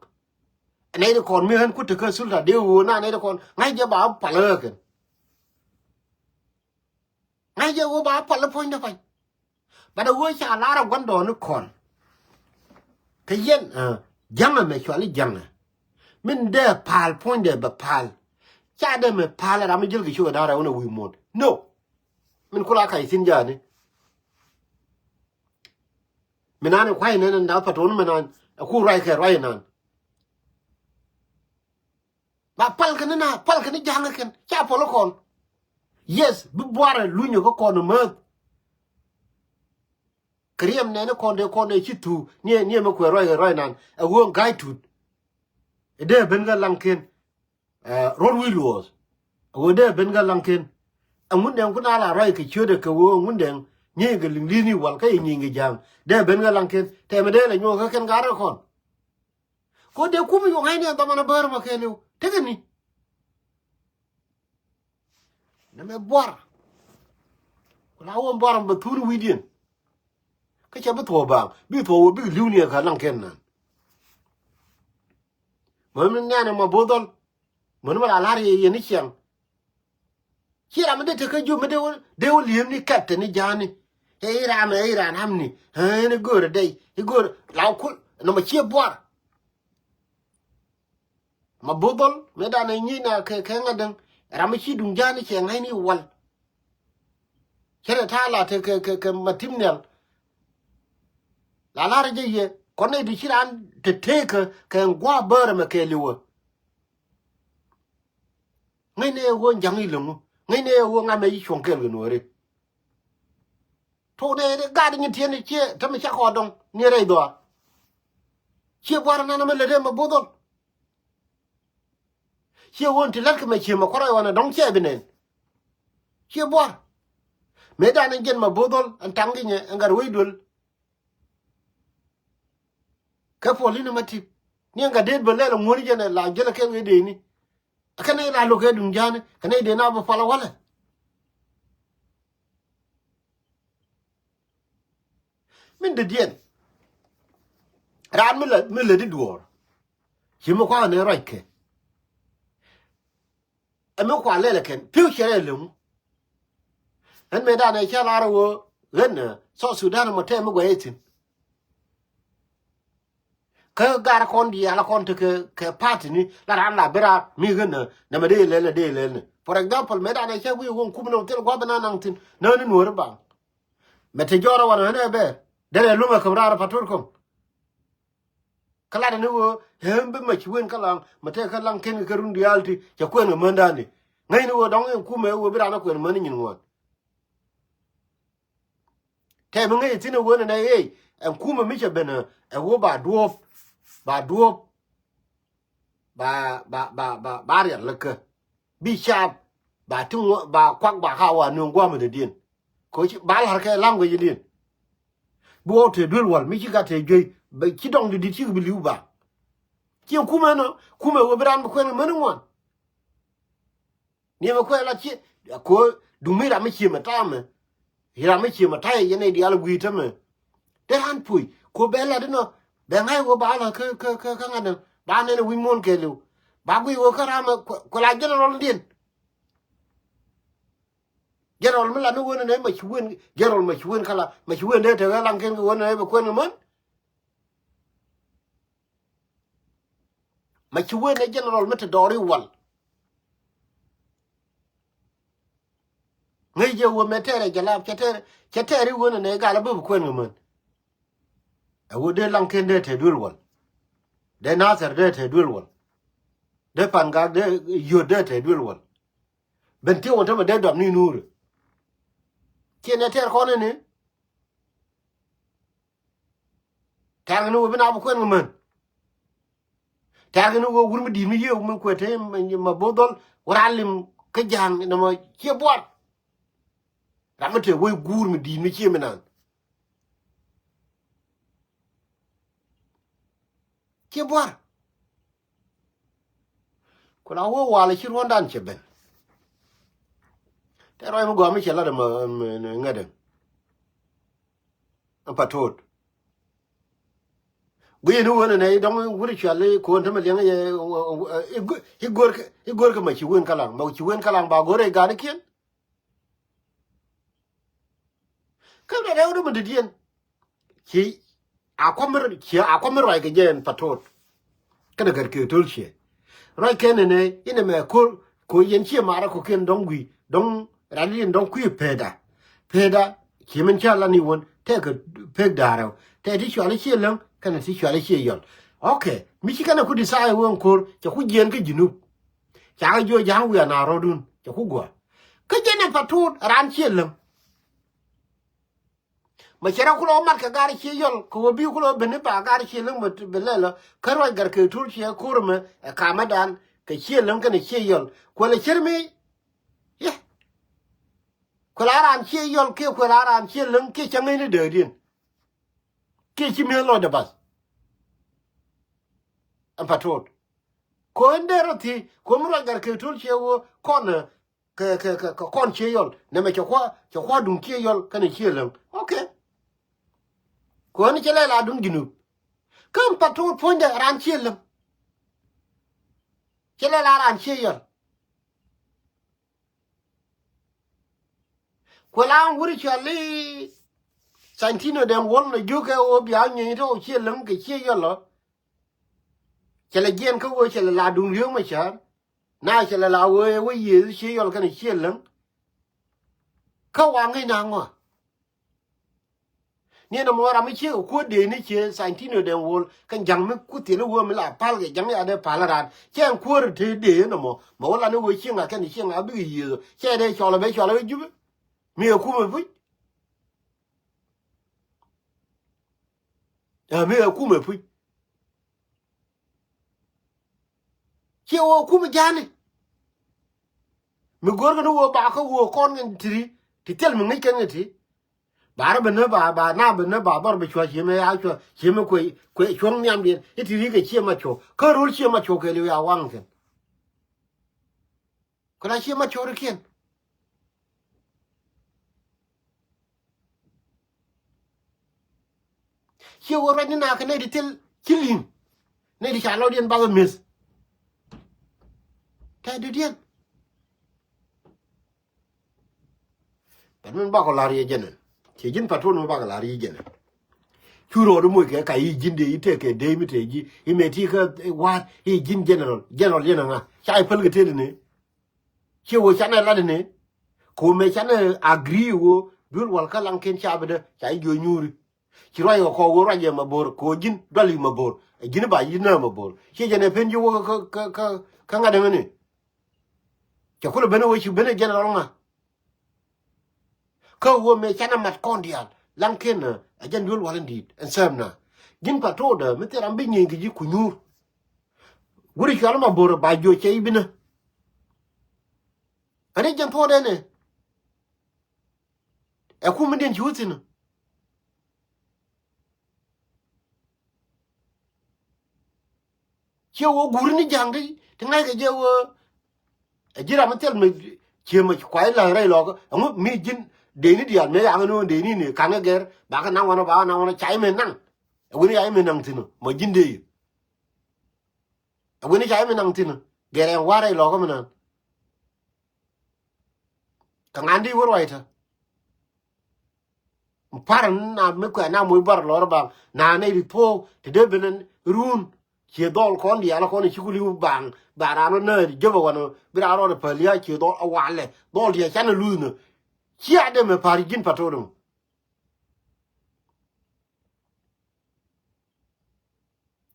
Nɛy ti kɔn mi ɣän kut te kä sulta dee ɣöö na nɛy ti kɔn ŋa̱c jɛ ba pal ɣä kɛn. Ŋa̱c jɛ ɣöö ba pal i̱ puɔ̱nydɛ pa̱ny. Bat ɛ ɣöö ca lar ɛ gua̱ndɔɔŋni kɔn. Kɛ yɛn, ah, ja̱ŋɛ mɛ cuali ja̱ŋɛ. Min dee pa̱a̱l puɔ̱nydɛ bɛ pa̱a̱l. Ca dee mɛ pa̱a̱l ɛ ram mi ji̱l kɛ cukɛ da̱ŋ rɛw ni wi̱i̱ muɔ̱ɔ̱n. No. Min kula kac thi̱n ja̱a̱ni. Min an ɛ kua̱c nɛn ɛn da̱a̱ pa̱t wun min an ɛ ku ruac kɛ ruac nan. Ba pal kɛ ni na, pal kɛ ni ja̱a̱ŋ kɛn. Ca puɔl kɔn. Yes, bi buarɛ lunyɛ kä kɔn mäth. Kɛ riɛm nɛni kɔn dee kɔn dee ci thuu. Niɛ, niɛ mi kuɛ ruac kɛ ruac nan. Ɛ ɣöö ga̱a̱c tut. Ɛ dee ben kä laŋ ken. Ɛ, ruɔ̱t wi̱i̱ luɔɔth. Ɛ ɣöö dee ben kä laŋ ken. Ɛ ŋun dɛŋ kun a la ruac kɛ ciötdɛ kɛ ɣöö ŋun dɛŋ. Nyieeny kɛ liŋ li̱i̱ni wal kä i̱ nyieeny kɛ ja̱a̱ŋ. Dee ben kä laŋ ken. Tɛmɛ dee lɛ nyuɔ̱ɔ̱k kä kɛn ga̱a̱r kɛ kɔn. Ko dee kum yuk ŋa̱cni ɛn dhamana bäär mɛ kɛɛliw. Tekɛ ni. Nɛmɛ buar. Ku la wä buar mɛ bɛ thun wi̱i̱diɛn. Kä cɛ bi thuɔ̱ɔ̱ baaŋ. Bi thuɔ̱ɔ̱ wä bikɛ li̱w ni ɛ ka laŋ kɛn nan. Mɛ mi nɛnɛ mɛ bo̱o̱th dhɔl. Mäni mi la la̱r yɛ yɛn i̱ ciɛŋ. Ci ram mi dee tekä jop mi dee wä, dee wä li̱em ni kɛt te ni ja̱a̱ni. Ɛ i̱ ram, ɛ i̱ ram hamni. Ɛ ni go̱o̱rɛ dee i̱ go̱o̱rɛ la wä kul nɔmɔ ciɛ buar. Ma bo̱o̱th dhɔl mëë danɛ nyiec na kɛ, kɛ ŋa̱t däŋ. Ram mi ci duŋ ja̱a̱ni cɛ ŋa̱cni wal. Cɛ rɛ ta̱a̱ la te kɛ, kɛ, kɛ ma tim nhial. La la̱rä jɛ yɛ kɔn nɛy ti ci raan te teekä kɛ ŋua̱a̱ bäärä mɛ kɛɛliwä. Ŋäcnɛ ɛ ɣöö ja̱ŋ i̱ läŋu. Ŋäcnɛ ɛ ɣöö ŋamɛ i̱ cuɔ̱ŋ kɛɛl kɛ nuɔ̱ɔ̱ri. Tok nɛ gat nyin tiɛn i̱ ciɛ tämɛ cak kɔɔdɔŋ ni rɛy dhɔaar. Ciɛ buar nan ɛmɛ lät ɛmɛ bo̱o̱th dhɔl. Ciɛ ɣöö ti la̱tkɛ mɛ ciɛ mɛ kua̱r ɛ ɣɔn ɛ dɔ̱ŋ ciɛ bi nɛn. Ciɛ buar. Mëë dan ɛn jiɛn mɛ bo̱o̱th dhɔl ɛn taŋ di nyɛ ɛn gat wec duel. Kɛ puɔl inɛ ma tip ni ɛn gat deet bä lɛl ɛŋuɔ̱n jɛn ɛ la jälɛ kɛn ɣöö dee ni. Kɛn ɛ la lo̱k kɛ duŋ ja̱a̱ni kɛn ɛ dee na bä pal ɛ walɛ. Min dee diɛn. Raan mi lät, mi lät i̱ duɔ̱ɔ̱r. Ci mi kua̱a̱n ɛ ruac kɛ. Ɛ mi kua lɛl ɛ kɛn pi̱w cɛ rɛ läŋu. Ɣän mëë danɛ cä lar ɛ ɣöö ɣän ɛ South Sudan mɔ tɛm mi guɛc ɛ thi̱n. Kä gar kɔn diaal kɔn tekɛ kɛ party ni la ran la bi raar mi ɣän ɛ nɛmɛ dee lɛl ɛ dee lɛl ni. For example mëë danɛ cä wi̱i̱ ɣöö kum ni wä thil gua̱th bi na naŋ thi̱n nä ni nuɔ̱ɔ̱ri baŋ. Mɛ te jɔɔr ɛ wanɛ ɣän ɛ bɛɛr derɛ lumɛ käm raar ɛ pa̱t tuɔ̱r käm. Kä latdɛ ni ɣöö ɣän bi mac wen kä laŋ mɛ tëë kä laŋ ken kɛ run diaal ti cɛ kuɛn kɛ män da̱a̱ni. Ŋäcni ɣöö dɔ̱ŋ ɛn kumɛ ɣöö bi raan ɛ kuɛn män nyin ŋuɔ̱ɔ̱n. Tɛm mi ŋäc thi̱n ɛ ɣöö nɛnɛ ɣɛy ɛn kumɛ mi cɛ ben ɛ ɣöö ba duɔ̱ɔ̱p ba duɔ̱ɔ̱p. Ba, ba, ba, ba, ba rial lä kä. Bi caap ba ti ŋuɔ ba kuak ba ka wa nööŋ gua̱a̱mɛ dee diɛn. Kɛ ɣöö ci ba la̱r kɛ language diɛn. Bi wä te duel wal mi ci gat te juey bɛ ci dɔŋ di dit ci bi li̱w ba. Ci kumɛ nɔ kumɛ wä bi ran bi kuɛn män ŋuan. Ni mɛ kuɛ la ci ko duŋ mi ram mi ciemɛ tamɛ. Ram mi ciemɛ tayɛ yɛn ɛ diaal gui̱i̱ tämɛ. Dee ran puc ko bɛ la di nɔ bɛ ŋa̱c wä ba la kä kä kä kä ŋa̱t ba nɛn wi̱c muɔ̱ɔ̱n kɛɛliw. Ba gui̱i̱ wä kä ram mɛ kuɛ la general diɛn. General mi la ni wä ni nɛ ma ci wen general ma ci wen kala ma ci wen dee te ɣä laŋ ken kɛ wä ni nɛ bɛ kuɛn kɛ män. Ma ci wen ɛ general mi te dɔɔri wal. Ŋäc jɛ wä mɛ tɛɛrɛ jɛ lap cɛ tɛɛrɛ cɛ tɛɛri wen ɛ nɛ gal a bä bi kuɛn kɛ män. Ɛ wä dee laŋ ken dee te duel wal. Dee nathɛr dee te duel wal. Dee pan gak dee yöt dee te duel wal. Ben ti wä tämɛ dee dɔam ni nuuri. Ciɛ nɛ tɛɛr kɔn ni ni. Tɛ̈rkɛ ni ɣöö bi na bi kuɛn kɛ män. Tɛ̈rkɛ ni ɣöö wur mi di̱i̱t mi yiëë mi kuɛ te ma bo̱o̱th dhɔl wä raa lim kä ja̱a̱ŋ nɔmɔ ciɛ buar. Ram mi te wec guur mi di̱i̱t mi cië mi naan. ci buar. Ku la wä walɛ ci ruɔ̱ndan cɛ ben. Tɛ ruac mi gɔaa mi cɛ lat ɛmɛ ŋädɛ. Ɛn Patot. Gui̱i̱ni wen ɛnɛ i̱ dɔ̱ŋ wuri cuali ko̱n tämɛ liɛŋ yɛ i̱ go̱r kɛ ma ci wen kalaŋ ma ci wen kalaŋ ba go̱r ɛ ganikiɛn. Kä dɛ rɛw dämɛ di̱t yɛn. Ci a kuamir ci a kuamir ruac kɛ jɛ ɛn Patot. Kɛnɛ gɛr kɛ to̱l ciɛ ruac kɛn ɛnɛ inɛ mɛ ko̱r ko̱ yɛn ciɛ marä ko̱ kiɛn dɔ̱ŋ gui̱ dɔ̱ŋ rali yɛn dɔ̱ŋ kui̱ peda. Peda ci min ca lani wän tɛkɛ pek da̱rɛw tɛ ti cuali ciɛ läŋ kɛnɛ ti cuali ciɛ yɔl. Ok mi ci kɛnɛ ku desire wen ko̱r cɛ ku jiɛn kä Junub. Cakɛ jiɔ ja̱a̱ŋ wi̱i̱ ana rɔ̱dun cɛ ku gua̱a̱. Kä jɛn ɛ Patot ran ciɛ läŋ. Ma cɛ rɔ kulɔ mat kɛ gar ciɛ yɔl kɛ wä bi kulɔ ben ni ba gar ciɛ läŋ bɛ lɛlɔ kä ruac gar kɛ to̱l ciɛ ko̱r mɛ ɛ kamä dan kɛ ciɛ läŋ kɛnɛ ciɛ yɔl kuɛlɛ cär mi. Yɛ kuɛl a ran ciɛ yɔl kiɛ kuɛl a ran ciɛ läŋ kiɛ cä ŋäcni dääkdiɛn. Kiɛ ci mi̱eth lɔcdɛ bath. Ɛn Patot. Ko̱n dee rɔ thiec ko̱n mi ruac gar kɛ to̱l ciɛ wä kɔn kɛ kɛ kɛ kɔn ciɛ yɔl nɛmɛ cɛ kua̱ cɛ kua̱ duŋ ciɛ yɔl kɛnɛ ciɛ läŋ. Ok. Ko̱n cɛ lɛ la duŋ Junub. Kä ɛn Patot puɔ̱nydɛ ran ciɛ läŋ. Cɛ lɛ la ran ciɛ yɔl. Kuɛ la wuri cuali Santino dɛn wol nɔ jiök kɛ wä bia nyieeny tɔ ciɛ läŋ kɛ ciɛ yɔl lɔ. Cɛ lɛ jiɛn kä wee cɛ lɛ la duŋ riek mɛ cär. Na cɛ lɛ la wee wee yiëëth ciɛ yɔl kɛnɛ ciɛ läŋ. Kä wa ŋäc na ŋɔa. Niɛn ɛmɔ ram mi ciek ɛ kuäär dee ni cië Santino dɛn wol kɛ ja̱ŋ mi ku thil wee mi la pal kɛ ja̱ŋ ya dee pal raan cɛ ɛn kuäär te dee ni mɔ mɛ wä la ni wee cieŋ a kɛn cieŋ a bikɛ yiëëth cɛ dee cɔl ɛ bɛ cɔl ɛ wee jupi. Mi ɛ kumɛ puc. Ɛ mi ɛ kumɛ puc. Ciɛ wä kumɛ ja̱a̱ni. Mi go̱rkɛ ni wä bakä wä kɔn kɛn tiri ti thil mi ŋi̱c kɛn kɛ ti. Ba rɔ bi ni ba ba na bi ni ba bɔr bi cua ciemɛ ya cua ciemɛ kuɛ kuɛ cuɔ̱ŋ nhiamdiɛn i̱ ti ri kɛ ciemɛ cuɔ̱k kä rol ciemɛ cuɔ̱k kɛ liw ya waŋ kɛn. Kɛ la ciemɛ cuɔ̱k ri kiɛn. Ciɛ wä ruac ni na kɛ nɛy ti thil ci li̱ŋ nɛy ti ca lɔcdiɛn bakɛ meth. Tɛ dödiɛn. Bɛt min bakɔ la̱r yɛ jɛnɛ. Ciɛ ji̱n Patot mi bakɔ la̱r yɛ jɛnɛ. Cu rɔɔd moc kɛ ka i̱ ji̱n dee i̱ tëëkɛ dee mi tëë ji̱ i̱ mɛ ti kä wa̱a̱t i̱ ji̱n general general yɛn aŋa ca i̱ päl kɛ tëëdɛ ni. Ciɛ wee canɛ lat ni. Kɛ wee mɛ canɛ agree wee duel wal kä laŋ ken ca bi dee ca i̱ jiɔ nyuuri. Ci ruac kɛ kɔk wee ruac yɛ Mabor kɛ wee ji̱n dual i̱ Mabor ɛ ji̱n ba yi̱n nä Mabor ciɛ jɛn ɛ pen ji̱ wee kä kä kä kä ŋa̱t ɛŋäni. Cɛ kulɛ ben ɛ wee ci ben ɛ jɛn ɛ rɔl ŋa̱. Kä wee mëë canɛ mat kɔn diaal laŋ ken ɛ jɛn duel wal in di̱i̱t ɛn sɛm na. Ji̱n Patot ɛ mi thil ram bi nyieny kɛ ji̱ ku nyuur. Wuri cual Mabor ɛ ba jiɔ cɛ i̱ binä. Ani jɛn thuɔɔdɛ nɛ. Ɛ kumɛ diɛn ci wä thi̱n. Ciɛ wä guuri ni ja̱a̱ŋ ti ti ŋa̱ckɛ jɛ wä. Ɛ ji̱ ram mi thil mi cië mɛ kuay la̱th rɛy lɔkä ɛŋu mi ji̱n dee ni diaal mëë yakä ni wä dee ni ni ka̱n kɛ gɛr bakɛ naŋ wanɔ bakɛ naŋ wanɔ ca imɛ naŋ. Ɛ wen ya imɛ naŋ thi̱n mɔ ji̱n dee yɛ. Ɛ wen ca imɛ naŋ thi̱n gɛr ɛn wa̱r rɛy lɔkä mi na̱a̱n. Kɛ ŋa̱n di wä ruac tä. Par na mi kuɛ na moc bar lɔr baŋ na nɛy ri thuɔ̱k ti dee ben run. Cie dhɔl kɔn diaal kɔn ci ku li̱w baŋ ba raan wä nääri jepɛ wanɔ bi raan rɔɔdɛ päl ya cie dhɔl a walɛ dhɔl ti a canɛ luth nä. Cia dee mɛ pa̱r ji̱n Patot däŋ.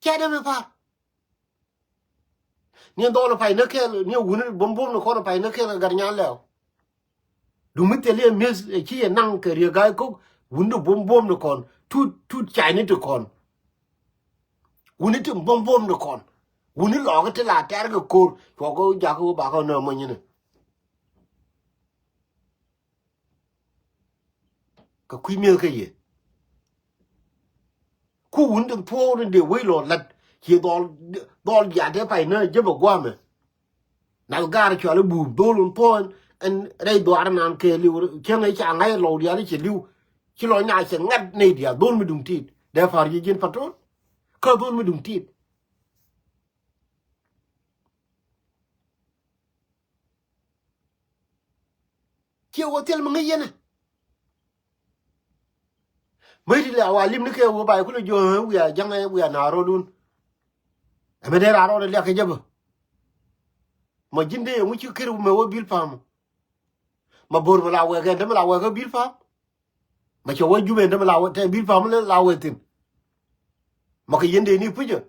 Cia dee mɛ pa̱r. Ni dhɔl pay ni kɛɛl ni wuni buɔ̱m buɔ̱m ni kɔn pay ni kɛɛl kɛ gat nyan lɛw. Duŋ mi thil yɛ mi̱eth ɛ ci yɛ naŋ kɛ riek ga̱a̱c ko̱k wuni buɔ̱m buɔ̱m ni kɔn tut tut cayni ti kɔn. Wuni ti buɔ̱m buɔ̱m ni kɔn wuni lɔɔk ti la tɛr kɛ ko̱r cuɔk kɛ jakä wä bakä nä mɔnyini. Kɛ kui̱ mi̱eth kä yɛ. Ku wun tin thuɔɔk tin dee wec lɔ la̱t Ci dhɔl, dhɔl diaal te pay nä jepɛ guamɛ. Nath gaar cual i̱ bup dhol in thuɔ̱ɔ̱n ɛn rɛy dhuaar inan kɛɛliw. Cäŋ i̱ ca ŋa̱c lɔw diaal i̱ ci li̱w. Ci lɔc na cɛ ŋa̱t nɛy diaal dhol mi duŋ tit. Dee pa̱r ji̱ ji̱n Patol. Kä dhol mi duŋ tit. Ciɛ wä thil mi ŋäc yɛn ɛ. Mäc ti lɛ a wa lim ni kɛ wä bay kulɛ jiɔ, ɛ, wiaa jaŋ, ɛ, wiaa na rɔɔdun. Ɛmɛ dee raa rɔɔdɛ liak kɛ jɛ bä. Ma ji̱n dee ɛŋu ci kir mɛ wä bil pam. Ma bo̱r mi la wɛɛk ɛn te mi la wɛɛk kä bil pam. Ma cɛ wä jupɛ ɛn te mi la wɛɛk, te bil pam la wɛɛk thi̱n. Ma kɛ yɛn dee ni pucä.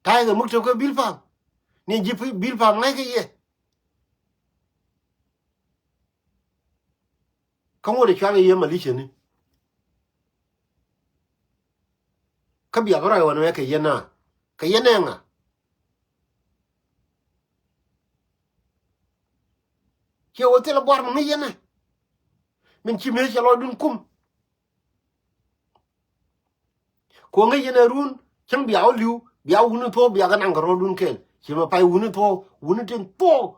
Ta̱yɛ kɛ muk te kä bil pam. Ni ji̱ bil pam ŋa̱c kɛ yɛ. Kä ŋot ɛ cual kɛ yɛ malicä ni. Kä bia bä rɔy ɣɔn wee kɛ yɛn a kɛ yɛn ɛ ŋa. Ciɛ wä thilɛ buar mi ŋäc yɛn ɛ. Min ci mëë cɛ lɔcdun kum. Kɛ ɣöö ŋäc yɛn ɛ run cäŋ bia wä li̱w, bia wä wuni thuɔ̱k, bia kɛ naŋ kɛ rɔɔdun kɛɛl. Ci mɛ pay wuni thuɔ̱k, wuni tin thuɔ̱k.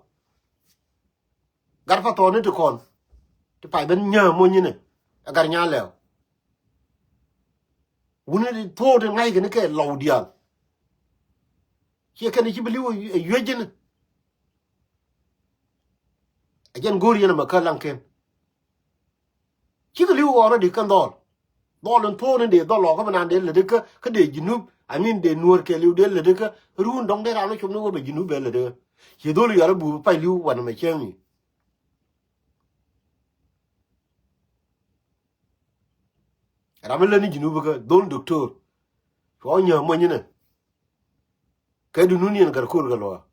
Gat pa thɔɔni ti kɔn ti pay ben nyää monyinɛ. Ɛ gat nyaa lɛw. Wuni ti thuɔɔk ti ŋa̱c kɛn kɛ lɔw diaal. Ciɛ kɛn ci bi li̱w ɛ yuec ji̱n. Ɛ jɛn go̱o̱r yɛn ɛmɛ kä laŋ ken. Cikɛ li̱w already kɛn dhɔl. Dhɔl in thuɔ̱ɔ̱ni dee dhɔl lɔkä bi naan dee lätdä kä, kä dee Junub, I mean dee Nuɔ̱ɔ̱r kɛɛliw dee lätdä kä. Run dɔ̱ŋ dee raan wä cop ni wä bɛ Junub bɛ lätdä kä. Ci dhol yɔal i̱ bup pay li̱w wanɛ mɛ cäŋ i̱. Ram mi lät ni Junub kä dhol doctor. Cuɔ nyääk monyinɛ. Kɛ dunun yɛn Gatkuɔl kɛ luaak.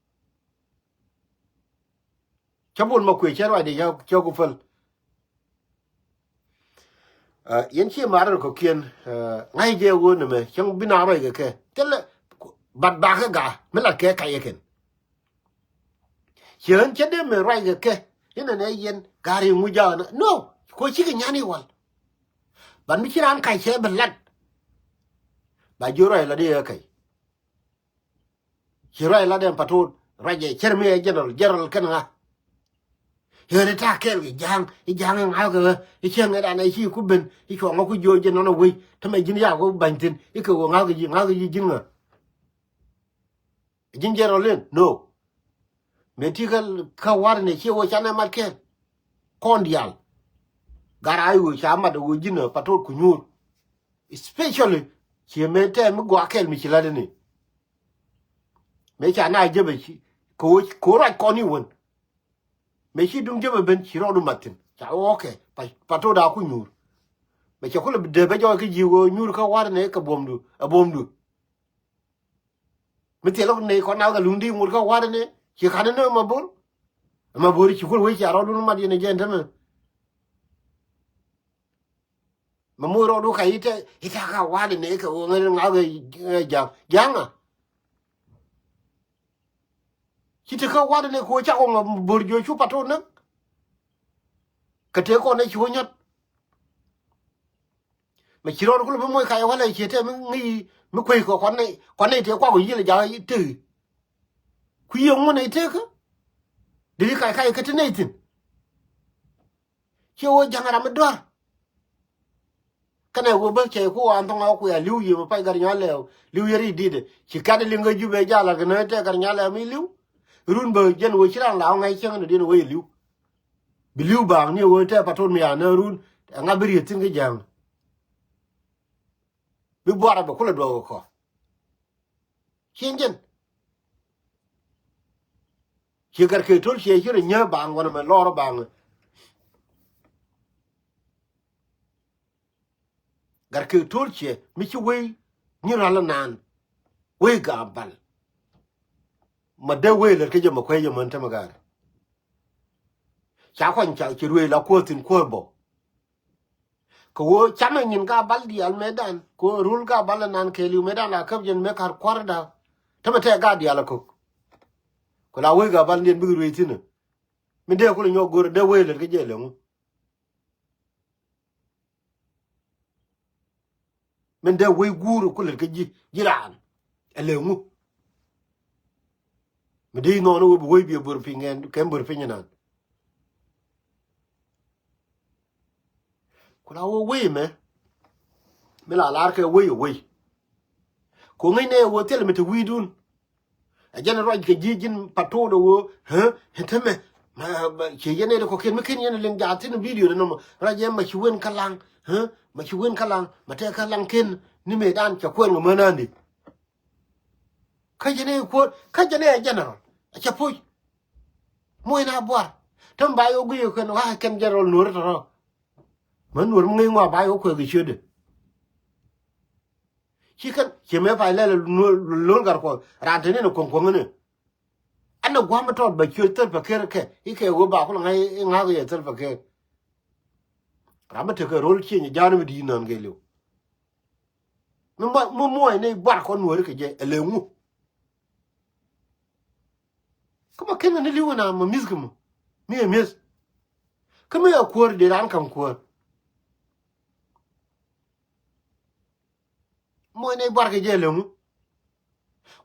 Cä bol ma kuëë cɛ ruacdɛ cä ku päl. Ɛ, yɛn ciɛ ma̱a̱r rɔ kɔ̱kiɛn, ɛ, ŋa̱c jɛ ɣöö nɛmɛ cäŋ bi na ruac kɛ kɛ. Thilɛ bat bakä ga̱a̱ mi lat kɛ kac ɛ kɛn. Ciɛ ɣän cä dee mɛ ruac kɛ kɛ inɛ nɛ yɛn ga̱a̱r iŋu ja̱a̱n. No, kuɔ cikɛ nyan i̱ wal. Bat mi ci raan kac cɛ bɛ lat. Ba jiö ruac lat i̱ ɛ kac. Ci ruac lat ɛn Patol ruac ɛ cär mi ɛ general, general kɛn ŋa. Ɣän i̱ ta̱a̱ kɛɛl kɛ ja̱a̱ŋ, i̱ ja̱a̱ŋ i̱ ŋa̱a̱k kɛ ɣä i̱ cäŋ ɛ dan ɛ ci ku ben i̱ cuɔ̱ŋ ɛ ku jiöc jɛ nɔnɔ wec. Te mɛ ji̱n yak wä ba̱ny thi̱n i̱ kɛ ɣöö ŋa̱a̱k kɛ ji̱, ŋa̱a̱k kɛ ji̱ ji̱n ŋa. Ji̱n general in no. Mëë ti kä, kä wa̱r nɛ ciɛ wä canɛ mat kɛn. Kɔn diaal. Gat a i̱ ɣöö ca mat ɛ ɣöö ji̱n ɛ Patol ku nyuur. Especially ciɛ mëë tɛm mi gɔaa kɛl mi ci la̱t ni. Mëë ca na jepɛ ci kɛ ɣöö, kɛ ɣöö ruac kɔn i̱ wän. Mëë ci duŋ jepɛ ben ci rɔɔdu mat thi̱n ca wä kɛ pa, Patol da ku nyuur. Mëë cɛ kulɛ dee bɛ jɔɔc kä ji̱ ɣöö nyuur kä wa̱r nɛ kɛ buɔ̱mdu ɛ buɔ̱mdu. Mi thilɛ nɛy kɔn na kɛ luŋdi ŋot kä wa̱r ni ci ka̱n ni ma bor. Ma bor ci kul wec ca rɔɔdun mat yɛn jɛn tämɛ. Ma moc rɔɔdu ka i̱ tɛ i̱ tɛ ka wa̱r ni kɛ ɣöö ŋäni ŋa̱k ɛ ja̱ŋ ja̱ŋ a. Ci te kä wa̱r ni kɛ ɣöö ca kɔŋ ma bor jiö cu Patol näk. Kɛ tëë kɔn ɛ ci wä nyɔt. Mɛ ci rɔɔd kulɛ bi moc kac walɛ ciɛ tɛ mi ŋi̱i̱ mi kueec kɔ kɔn nɛy kɔn nɛy tëë kuak wi̱i̱ yil ja̱a̱k tëë. Ku yiëë ŋun nɛy tëëkä. Dee kac kac kä ti nɛy thi̱n. Ciɛ wä ja̱ŋ ram mi dua̱r. Kɛnɛ wä bä cɛ ku wan thɔŋ a wä kuɛ a li̱w yiëë mi pay gat nyal lɛw li̱w yɛ ri di̱t. Ci kat liŋ kä Jubɛ jal a kɛ nä tɛ gat nyal lɛw mi li̱w. Run bä jɛn wä ci ran la wä ŋa̱c cäŋ ni diɛn wä yɛ li̱w. Bi li̱w baaŋ ni ɣöö tɛ Patol mi a nä run. Ɛŋa bi riet thi̱n kä ja̱a̱ŋ. Bi buarɛ bɛ kulɛ duɔk kɛ kɔ. Cien jɛn. Ciɛ Gat Kek Tol ciɛ ci rɔ nyääk baaŋ wanɛ mɛ lɔr baaŋ. Gat Kek Tol ciɛ mi ci wei ni ral naan. Wei Gabal. Ma dee wei lät kä jɛ ma kuec jɛ män tämɛ gaari. Ca kuany ca ci ruëëc la kuäär thi̱n kuäär bä. Kɛ ɣöö camɛ nyin Gabal diaal mëëdan kɛ ɣöö rul Gabal ɛ nan kɛɛliw mëëdan la käp jɛn mëë ka̱r kua̱r da̱a̱k. Tämɛ tɛɛ Gabal diaal ɛ ko̱k. Ku la wec Gabal niɛn bikɛ ruëëc thi̱n ɛ. Min dee kulɛ nyɔk go̱r ɛ dee wec lät kä jɛ lɛ ŋu. Min dee wec guur ku lät kä ji̱ ji̱ raan. Ɛ lëë ŋu? Mi dee inɔɔni wee bi wec bi ɛ bör piny kɛn kɛn bör piny inan. Ku la wee wec mɛ mi la lar kɛ wec ɛ wec. Ku ŋäcnɛ ɛ wee thil mi te wi̱i̱dun. Ɛ jɛn ruac kɛ ji̱ ji̱n Patot ɛ wee, hä? Hɛ tämɛ. Ma, ma, ciɛ yɛn ɛ kɔkiɛn mi ken yɛn liŋ jaat thin video dɛ nɔmɔ. Ruac yɛn ma ci wen kä laŋ, hä? Ma ci wen kä laŋ, ma tɛk kä laŋ ken ni mëëdan cɛ kuɛn kɛ mänandi. Kä jɛn ɛ kuäär, kä jɛn ɛ general. A cɛ puc. Muɔc na buar. Täm ba yɛ wä guic kɛ kɛn wa kɛn general nuɔ̱ɔ̱ri tɔ̱rɔ. Mä nuɔ̱ɔ̱r mi ŋäc ŋɔak ba yɛ wä kuɛ kɛ ciötdɛ. Ci kɛn ciɛ mëë pay lɛl lo̱l gat kuɔth raan te ni ni kuɔŋ kuɔŋ ni. Ɛn ni gua̱a̱m mi tɔt bɛ ciöt thil pɛ ker kɛ i̱ kɛ ɣöö ba kulɛ ŋa̱c i̱ ŋa̱k yɛ thil pɛ ker. Ram mi tekɛ ro̱l cieny ja̱a̱n mi di̱i̱t nɔn kɛ liw. Mi muɔc ni buar kɔn nuɔ̱ɔ̱ri kɛ jɛ ɛ lëë ŋu. Kä ma ken ni li̱w na ma mi̱th kä mɔ mi ɛ mi̱th. Kä mi ɛ kuäär dee raan ka̱m kuäär. Muɔc ni buar kɛ jɛ lëŋu.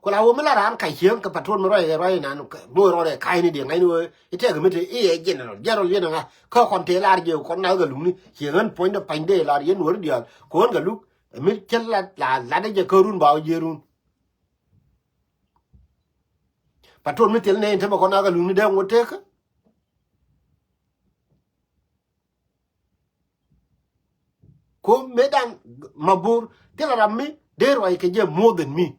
Ku la wä mi la raan kac cieŋ kɛ Patot mi ruac kɛ ruac inan. Luɔc rɔɔdɛ ka̱cni diɛ ŋa̱cni wee i̱ tɛk mi te i̱ ɛ general, general yɛn ɛ ŋa? Kä kɔn te lar jɛ kɔn nath kɛ lukni cieŋ ɣän puɔ̱nydɛ pa̱nydɛ lar yɛn nuɔ̱ɔ̱ri diaal kɛ ɣän kɛ luk. Ɛ mi cä la la latdä jɛ kärun ba wä jiërun. Patot mi thil nɛ in te mɛ kɔn nath kɛ lukni dee ŋot tekä. Ko mëëdan Mabor thilɛ ram mi dee ruac kɛ jɛ more than me.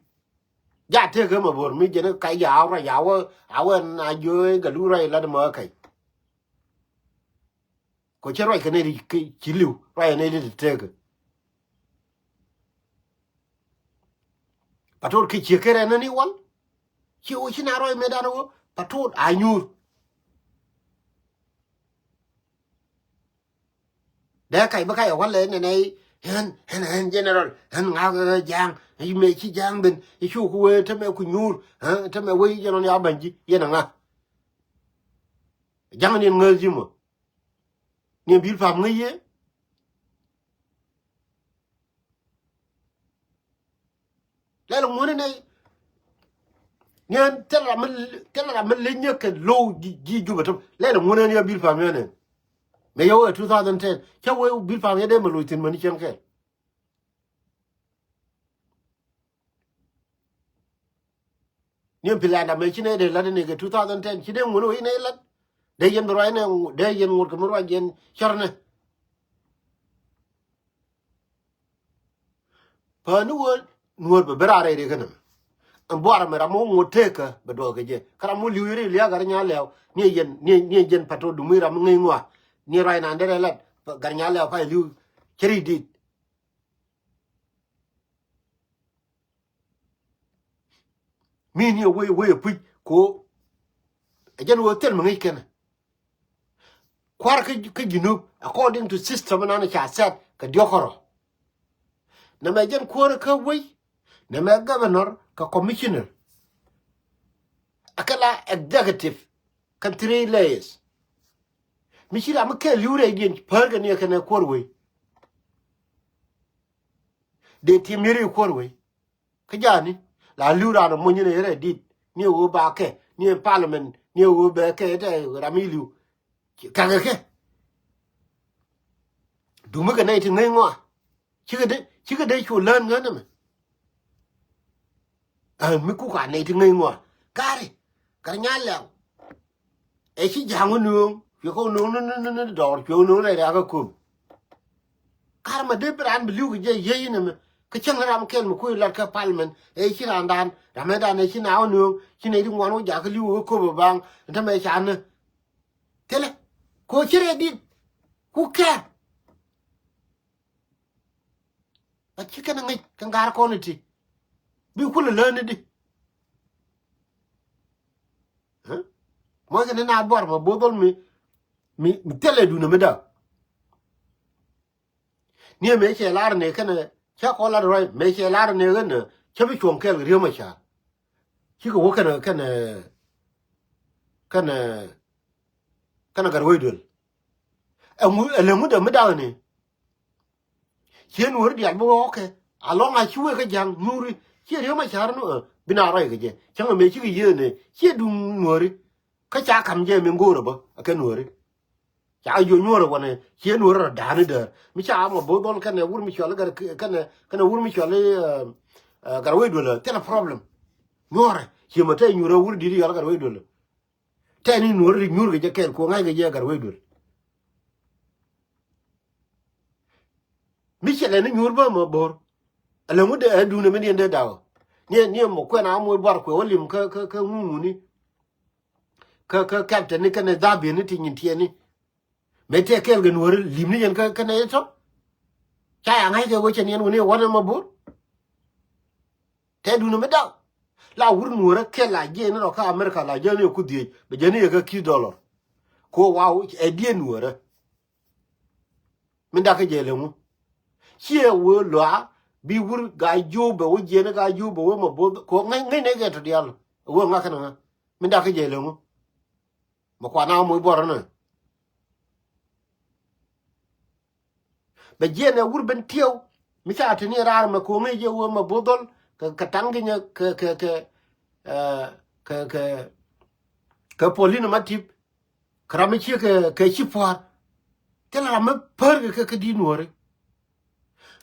Ja tekɛ Mabor mi jɛn kac ja a ruac a wä a wä na jiö Gatluak ruac lat mɛ kac. Ko cɛ ruac kɛ nɛy ti ci li̱w ruac kɛ nɛy ti tekɛ. Patot kɛ ciek kɛ rɛn ni wal. Ci wä ci na ruac mëëdan wä Patot a nyuur. Dee kac bi kac ɛ wal lɛ nɛnɛ ɣän ɣän ɣän general ɣän ŋa̱k ɣä ja̱a̱ŋ. I̱ mëë ci ja̱a̱ŋ ben i̱ cu ku wee tämɛ ku nyuur. Tämɛ wee jɛ nɔn ya bäny ji̱ yɛn ɛ ŋa? Ja̱ŋ ni ɛn ŋäth ji̱ mɔ. Ni ɛn bil pam ŋäc yee. Lɛl ŋuɔ̱ni nɛy. Ni ɛn thil ram mi thil ram mi leny nyɛ kɛ lo̱w ji̱ ji̱ Jubɛ tɔ̱p lɛl ŋuɔ̱ni ɛn ya bil pam yɛn ɛn. Mëë yɛ wee two thousand ten cä wee bil pam yɛ dee mɛ lo̱c thi̱n mäni cieŋ kɛl. Ni ɛn plan da mɛ ci nɛ dee lat ni kɛ two thousand ten ci dee ŋuɔ̱ni wee nɛ lat. Dee yɛn bi ruac nɛ dee yɛn ŋuɔ̱t kɛ mi ruac yɛn cɔr nɛ. Päni wä nuɔ̱ɔ̱r bɛ ben raar rɛy riɛk kä nɛmɛ. Ɛn buar ɛmɛ ram mi wä ŋot tekä bɛ duɔth kɛ jɛ kä ram mi wä li̱w yeri lia̱a̱ gat nya lɛw ni ɛ yɛn ni ɛ ni ɛ yɛn Patot dumi ram mi ŋäc ŋɔa. Ni ɛ ruac naan derɛ lat gat nya lɛw pay li̱w cä ri dit. Mi ni ɛ wee wee ɛ puc ko ɛ jɛn wee thil mi ŋäc kɛnɛ. Kua̱r kä kä Junub according to system nan ca set kɛ diɔ̱k kärɔ. Nɛmɛ jɛn kuäär kä wec, nɛmɛ governor kɛ commissioner. Akɛ la executive kɛ three layers. Mi ci ram mi kɛɛl li̱w rɛydiɛn päär kɛ ni ɛ kɛnɛ kuäär wec. Dee tim yeri kuäär wec. Kä ja̱a̱ni la li̱w raan ɛ mony in ɛ rɛy dit ni ɛ ɣöö ba kɛ ni ɛ parliament ni ɛ ɣöö bɛ kɛ tɛ ram i̱ li̱w. Kakɛ kɛ dumi kɛ nɛy ti ŋäc ŋɔa. Cikɛ dee cikɛ dee cu lään ŋän ɛmɛ. Ɛ mi kuk a nɛy ti ŋäc ŋɔa. Gari kɛ ri nya lɛw. Ɛ ci ja̱a̱ŋ wä nööŋ cuɛ kɔn nööŋ ni ni ni ni dɔɔr cuɛ wä nööŋ rɛy riakä kööp. Kar ma dee bi raan bi li̱w kɛ jɛ yiey inɛ mɛ kä cäŋ ni ram kɛl mi kui̱ lat kä parliament ɛ ci raandan ramɛdan ɛ ci na wä nööŋ ci nɛy ti ŋuan wä jakä li̱w wä kööp ɛ baŋ. Ɛn tämɛ ca ni thilɛ ko ci rɛy dit. Ku kɛɛr. A ci kɛn a ŋäc kɛ ŋa̱r kɔn iti bi kulɛ läni di. Muɔckɛ ni na buar ma both dhol mi mi mi thilɛ dunɛ mi da̱k. Ni mëë cɛ lar ni kɛn cä kɔn lar ruac mëë cɛ lar ni ɣän cä bi cuɔ̱ŋ kɛl riäm a ca. Cikɛ wä kɛn kɛn kɛn kɛn gat wec duel. Ɛŋu ɛlɛ ŋut ɛ mi da̱k ni. Ciɛ nuɔ̱ɔ̱ri diaal bi ɣɔɔkɛ Alɔŋ a ci wek kä ja̱ŋ nyuuri ciɛ Riek Machar ni ɛ bi na rɔy kɛ jɛ cäŋ ɛ mëë cikɛ yiëë ni ciɛ duŋ nuɔ̱ɔ̱ri. Kä ca ka̱m jɛ mi ŋo̱o̱rä bä ɛ kɛ nuɔ̱ɔ̱ri. Ca jiö nyuɔ̱ɔ̱rä wanɛ ciɛ nuɔ̱ɔ̱rä rɔ da̱a̱ni däär mi ca mɔ bo̱o̱th dhɔl kɛnɛ wur mi cuali kɛnɛ kɛnɛ wur mi cuali ɛ ɛ Gatwec Duel ɛ thilɛ problem. Nyuɔ̱ɔ̱rä ciɛ mɔ te nyuurä wur di̱t yɔl Gatwec Duel. Tɛni nuɔ̱ɔ̱rä ri nyuur kɛ jɛ kɛɛl kuɔ ŋa̱c kɛ jɛ Gatwec Duel. Mi cɛ lɛ ni nyuur bä mɔ bo̱o̱r. Alɛ ŋut dee ɛ duundɛ mi niɛn dee daw. Niɛ niɛ mɔ kuɛn a moc buar kuɛ wä lim kä kä kä ŋuŋuni. Kä kä kɛptɛni kɛnɛ dhabieni ti nyin tiɛni. Mëë tɛ kɛɛl kɛ nuɔ̱ɔ̱ri limni yɛn kä kɛnɛ itɔ. Ca ya ŋa̱c kɛ wecɛ niɛn wuni ɛ wanɛ mɔ bo̱o̱r. Tɛ duundɛ mi daw. La wur nuɔ̱ɔ̱rä kɛl la jiɛni rɔ kä America la jiɛni ɛ ku dhiec bɛ jiɛni ɛ kä ki̱th dollar. Ko wa ɛ diɛ nuɔ̱ɔ̱rä. Min dakä jɛ leŋu. Ciɛ wee lɔa bi wur ga jiöp bɛ wee jiɛn ga jiöp bɛ wee mɔ bo̱o̱th ko ŋäc ŋäc nɛ kɛ tɔ diaal. Wee ŋakä ni ŋä. Min dakä jɛ leŋu. Mɛ kuan a moc buɔrä nɛ. Bɛ jiɛn ɛ wur ben tiɛw. Mi ca te ni raar mɛ ko ŋäc jɛ wee mɛ bo̱o̱th dhɔl kɛ kɛ taŋ kinyɛ kɛ kɛ kɛ ɛ kɛ kɛ kɛ polin ma tip. Kä ram mi ciek kɛ kɛ ci pua̱a̱r. Thilɛ ram mi pär kɛ kɛ kä di̱t nuɔ̱ɔ̱ri.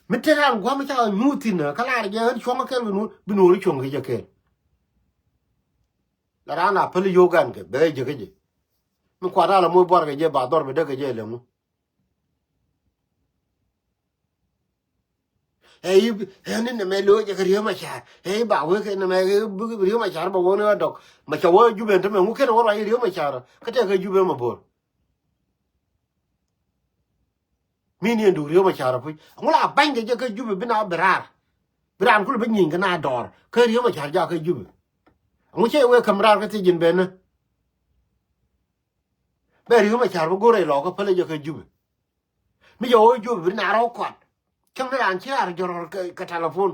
Mi te raan gua̱a̱m mi ca nyuuth thi̱n kä laar jɛ ɣän cuɔ̱ŋ kɛ kɛl kɛ nuɔ̱ɔ̱r bi nuɔ̱ɔ̱ri cuɔ̱ŋ kɛ jɛ kɛɛl. La raan a päl yio̱o̱k gan kɛ bɛ jɛ kä jɛ. Mi kuat a la moc buar kɛ jɛ ba dhɔr bɛ däk kɛ jɛ leŋu. Ɛ i̱ ɛ ni nɛmɛ lo̱c ɛ kɛ Riek Machar. Ɛ i̱ ba wek ɛ nɛmɛ ɛ bi Riek Machar ba wek ni ɣä dɔk. Ma ca wä Jubɛ ɛn tämɛ ŋu ken wä ruac Riek Machar kä tɛk kɛ Jubɛ ma bo̱o̱r. Mi ni ɛn duk Riek Machar puc ŋu la ba̱ny kɛ jɛ kä Jubɛ bi na bi raar. Bi raan kul bi nyiny kɛ na dɔɔr kä Riek Machar jak kä Jubɛ. Ŋu cɛ wek käm raar kä thiec ji̱n ben ni. Bɛ Riek Machar bi go̱r rɛy lɔɔkä pälä jɛ kä Jubɛ. Mi jɛ ɣöö Jubɛ bi naar ɣä kɔat. Cäŋ ni raan ci raar jɔrɔr kɛ, kɛ telefon.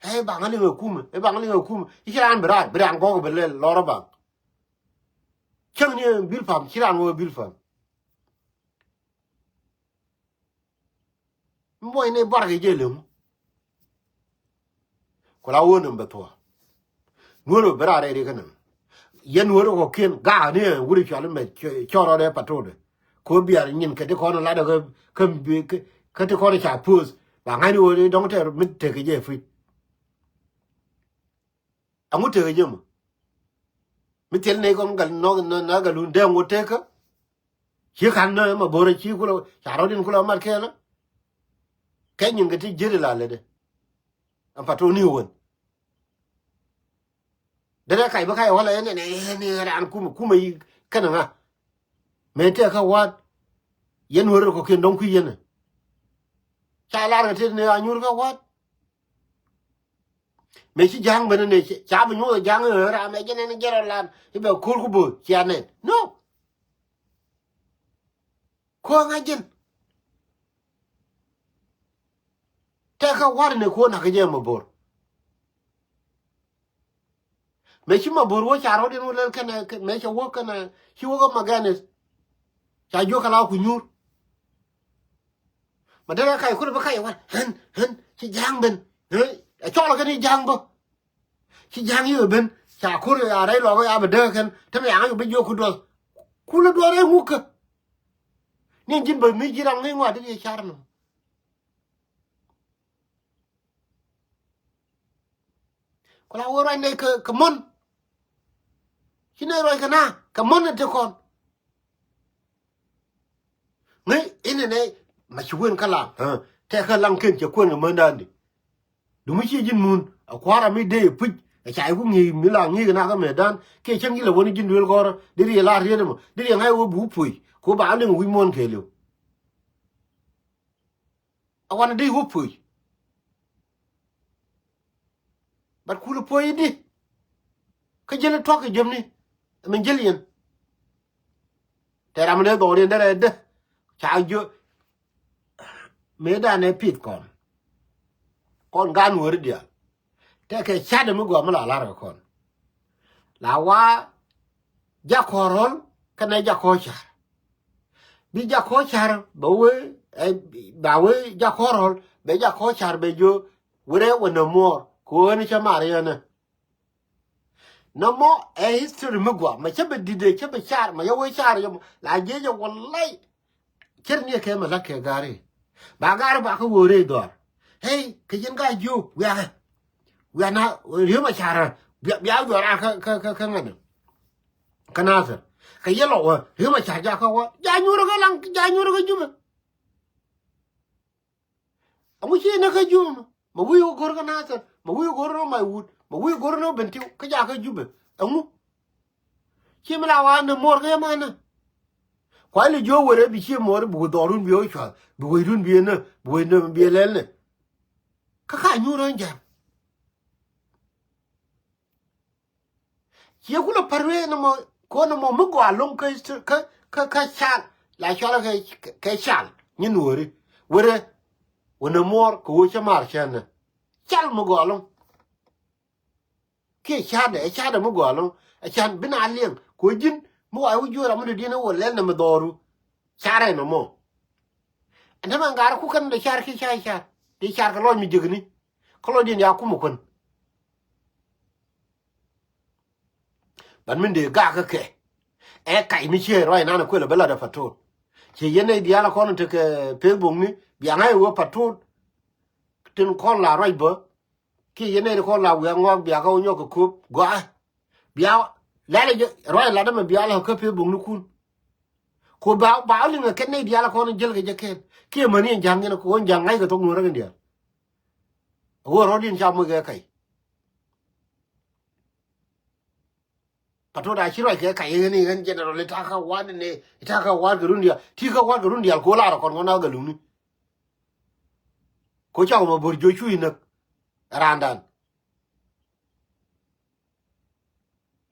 Ɛ baŋ liŋ ɛ kumɛ, ɛ baŋ liŋ ɛ kumɛ. I̱ ci raan bi raar, bi raan gɔɔk bi lɛl lɔr ɛ baŋ. Cäŋ ni ɛ bil pam, ci raan ɣöö bil pam. Muɔc ni buar kɛ jɛ leŋ. Ku la wä ni bɛ thuɔ̱k. Nuɔ̱r bɛ raar rɛy ri kä nɛmɛ. Yɛn nuɔ̱r kɔ̱kiɛn gaak ni wuri cuali mɛ cɔɔr rɔɔdɛ patodɛ. Ko biar nyin kɛ ti kɔn ladɛ kä kä kä ti kɔn ca poth. Ba ŋa̱ni wä dɔŋ tɛr mi tekɛ jɛ puc. Aŋu tekɛ jɛ mɔ. Mi thil ni kɔn gal nɔk na galun dee ŋu tekä. Ci ka̱n nä ma bo̱rä ci kulɛ ca rɔ̱diɛn kulɛ mat kɛɛlä. Kɛ nyin kɛ ti jiet ila lätdɛ. Ɛn patoni wen. Derɛ kac bä kac walɛ ɛn ɛn ɛn raan kumɛ kumɛ yi kɛnɛ ŋa. Mëë tɛk kä wa̱a̱t. Yɛn wä rɛ kɔ̱kiɛn dɔ̱ŋ kui̱ yɛn ɛ. Ca lar kɛ tet ni a nyuur kä wa̱a̱t. Mëë ci ja̱a̱ŋ ben ni ca bi nyuɔth ja̱a̱ŋ ɛ ram ɛ jɛn ɛn jɛn rɔ lan i̱ bɛ ko̱r ku bo̱o̱th cia nɛn. No. Kuɔ̱ŋ a ji̱n. Tɛk kä wa̱r ni kuɔ̱n nakä jɛ ma bo̱r. Mëë ci ma bo̱r wä ca rɔ̱diɛn wä lɛl kɛnɛ mëë ca wä kɛnɛ ci wä kä ma gɛnith. Ca jiök kɛ la ku nyuur. Ma derɛ kac kulɛ bi kac wä ɣän ɣän ci ja̱a̱ŋ ben. Ɛ cɔl kɛn i̱ ja̱a̱ŋ bä. Ci ja̱a̱ŋ yio̱ ben ca kur ya rɛy lɔk ya bɛ dee kɛn te mi yaŋ yio̱ ben jiök ku duɔth. Kulɛ duɔth rɛy ŋukä. Ni ji̱n bä mi ji̱ ram ŋi̱i̱ŋ wa dee yɛ car nɔ. Ku la wä ruac nɛy kɛ kɛ mɔn. Ci nɛy ruac kɛ na kɛ mɔn ni te kɔn. Ŋäc inɛ nɛ ma ci wen kä laŋ tɛk kä laŋ ken cɛ kuɛn kɛ mändandi. Dumi ci ji̱n mun a kua̱r a mi dee puc a ca iku ŋi̱i̱c mi la ŋi̱i̱c kɛ na kä mɛtdan kiɛ cäŋ ji̱ la wen ji̱n duel kɔrä di riɛ la riet ɛmɔ di riɛ ŋa̱c wä bi wä puɔc ku ba liŋ wi̱c muɔ̱n kɛɛliw. A wanɛ dee wä puɔc. But kulɛ puɔ̱c i̱di. Kä jäl i̱ tuɔ̱k kɛ jiäpni. Min jäl yɛn. Tɛ ram ni dhɔriɛn derɛ dee. Ca jiö. Mëë danɛ pith kɔn. Kɔn gan weri diaal. Tɛkɛ catdɛ mi gɔaa mi la lar kɛ kɔn. La wa jakɔr ɣɔl kɛnɛ jakɔr car. Bi jakɔr car bɛ wee, ɛ, ba wee jakɔr ɣɔl Bɛ ja kɔ car bɛ jiö wurɛ wä nä muɔɔr kɛ ɣän cä mar yɛn ɛ. Nɔmɔ ɛ history mi gua mɛ cä bɛ didɛ cä bɛ car mɛ yɛ wee car yɛ mɔ la jiɛ jɛ wä lay. Cär ni kɛ mɛ la kɛ gari ba gari ba kä wä rɛ dhɔr. Hey kɛ yɛn ga jiö wiakɛ wiana riö mɛ car bia bia dhɔr a kä kä kä ŋanɛ. Kä Nasir kɛ yɛ lɔ wä riö mɛ car ja kä wä ja nyurä kä laŋ ja nyurä kä jumɛ. Ɛŋu ci ni kä Jubɛ mɔ? Mɛ wi̱i̱ wä go̱r kä Nathɛr, mɛ wi̱i̱ wä go̱r ni Maiwut, mɛ wi̱i̱ wä go̱r ni Bentiu, kä jakä Jubɛ. Ɛŋu? Ci mi la wa ni mo̱o̱r kä yɛ manä. Kuay li jiö wër ɛ bi ci mo̱o̱r bi wä dhɔrun bi wä cuath, bi wecdun bi ɛ nä, bi wecdun bi ɛ lɛl nä. Kä ka nyuur ɣän ja̱a̱m. Ciɛ kulɛ pär wee nɔmɔ ko̱n nɔmɔ mi gɔaa lo̱ŋ kä kä kä kä cal la cɔl kɛ kɛ cal nyin wääri wärɛ. Wänɛ muɔɔr kɛ wee cä maar cɛn nɛ cal mi gɔaa lo̱ŋ. Kiɛ cadɛ ɛ cadɛ mi gɔaa lo̱ŋ ɛ can bi na liɛŋ kɛ wee ji̱n mi wa wä juɔ̱ɔ̱r amudɛ diɛn wä lɛl nɛ mi dhɔru. Carɛ nɔmɔ. Ɛn tämɛ ŋa̱r ku kɛn dee car kiɛ ca car dee car kɛ lɔc mi jiäkni. Kä lɔcdiɛn ya kumɛ kuän. Ban min dee gak kä kɛ ɛ kac mi ciɛ ruac nan kuël ɛ bä lat ɛ patot. Ciɛ yɛn nɛy diaal ɛ kɔn tekɛ pek bokni bia ŋa̱c ɛ wee patot. Tin kɔn la ruac bä kiɛ yɛn nɛy ti kɔn la wiak ŋɔak bia kä wä nyɔk kɛ köp gɔaa. Bia lɛl ɛ ruac lat ɛmɛ bia la kä pek boknikun. Ku ba ba liŋ ɛ kɛn nɛy diaal ɛ kɔn jäl kɛ jɛ kɛn kiɛ mäni ɛn ja̱ŋ yɛn ɛ kɛ wä ja̱ŋ ŋa̱c kɛ thok nuɔ̱ɔ̱r ɛ kɛn diaal. Ɣöö rɔ̱diɛn ca moc kɛ kac. Patot a ci ruac kɛ kac ɣän i̱ ɣän general i̱ ta̱a̱ kä wa̱a̱t ni i̱ ta̱a̱ kä wa̱a̱t kɛ run diaal ti kä wa̱a̱t kɛ run diaal ko̱ lar kɔn kɔn a gɛ luŋni. Ko̱ cakɔ mɔ bo̱r jo̱o̱c cu inäk. Randan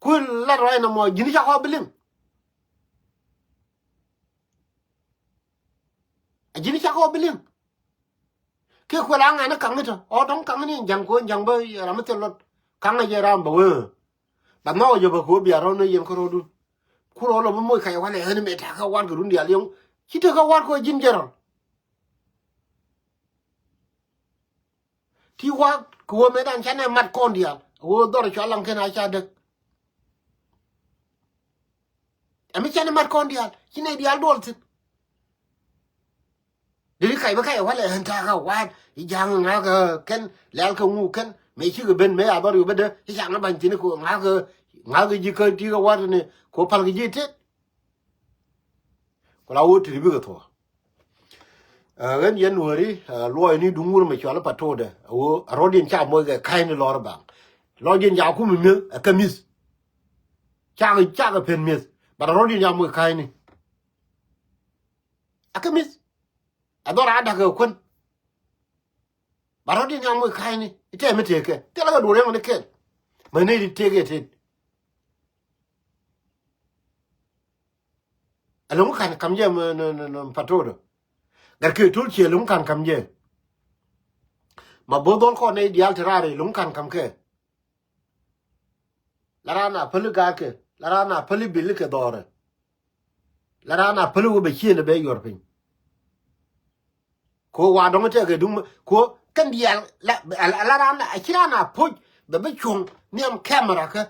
ku lat ruac nɔmɔ ji̱n cakɔ bi liŋ. A ji̱n cakɔ bi liŋ. Kiɛ kuɛl a ŋa̱n ni kaŋ ni tɔ ɔ dɔ̱ŋ kaŋ ni ja̱ŋ ko̱ ja̱ŋ bä ram mi thil lot kaŋ a jɛ ram bä wee. Ba nhɔk a jɛ bä ko̱ bia rɔ̱ ni yɛn kä rɔ̱dun. Ku rɔ̱ lɔ bä moc kac walɛ ɣän mɛ ta̱a̱ kä wat kɛ run diaal yɔ̱ŋ ci te kä wat ko̱ ji̱n jɛ rɔl. Ti wa̱a̱ kɛ ɣöö mëëdan canɛ mat kɔn diaal ɣöö dhɔr cɔal laŋ kɛn a ca däk. Ɛmi canɛ mat kɔn diaal ci nɛy diaal duɔl thi̱n. Deri kac bä kac walɛ ɣän ta̱a̱ kä wa̱a̱t i̱ ja̱a̱ŋ ŋa̱kä kɛn lɛl kä ŋu kɛn mëë cikɛ ben mëë a dhɔr yu bädä i̱ ca ŋä ba̱ny thi̱n ko ŋa̱kä ŋa̱kä ji̱ kä ti kä wa̱a̱t ni ko pal kɛ ji̱ tet. Ku la wä tiri bikɛ thuɔ̱k. Ɛ ɣän yɛn nuääri ɛ luɔɔyni duŋ wur mɛ cual i̱ patodɛ ɛ ɣöö ɛ rɔ̱diɛn ca moc kɛ ka̱cni lɔr baŋ. Lɔcdiɛn ca kum i̱ mi̱eth ɛ kä mi̱th. Cakɛ cakɛ pen mi̱eth bat ɛ rɔ̱diɛn ca moc ka̱cni. Ɛ kä mi̱th ɛ dhɔr a da̱k ɛ kuän. Ba rɔ̱diɛn ya moc ka̱cni i̱ tɛm mi tëëkɛ thilɛ kɛ duɔ̱ɔ̱r yɛmɛ ni kɛl. Mɛ nɛy ti tëëkɛ tëët. Ɛlɔ̱ŋ ka̱n ka̱m jɛ mɛ nɛ nɛ nɛ patodɔ. Gat kɛ to̱l ciɛ ɛlɔ̱ŋ ka̱n ka̱m jɛ. Ma bo̱o̱th dhɔl kɔn nɛy diaal te raar ɛlɔ̱ŋ ka̱n ka̱m kɛ. La raan a päli gaatkɛ la raan a päli bil kɛ dhɔrɛ. La raan a päli wä bɛ ciëël bɛ yuɔr piny. Ko wa dɔŋ tɛk kɛ duŋ ko kɛn diaal la la raan a ci raan a poc bɛ bɛ cuɔ̱ŋ nhiam camera kä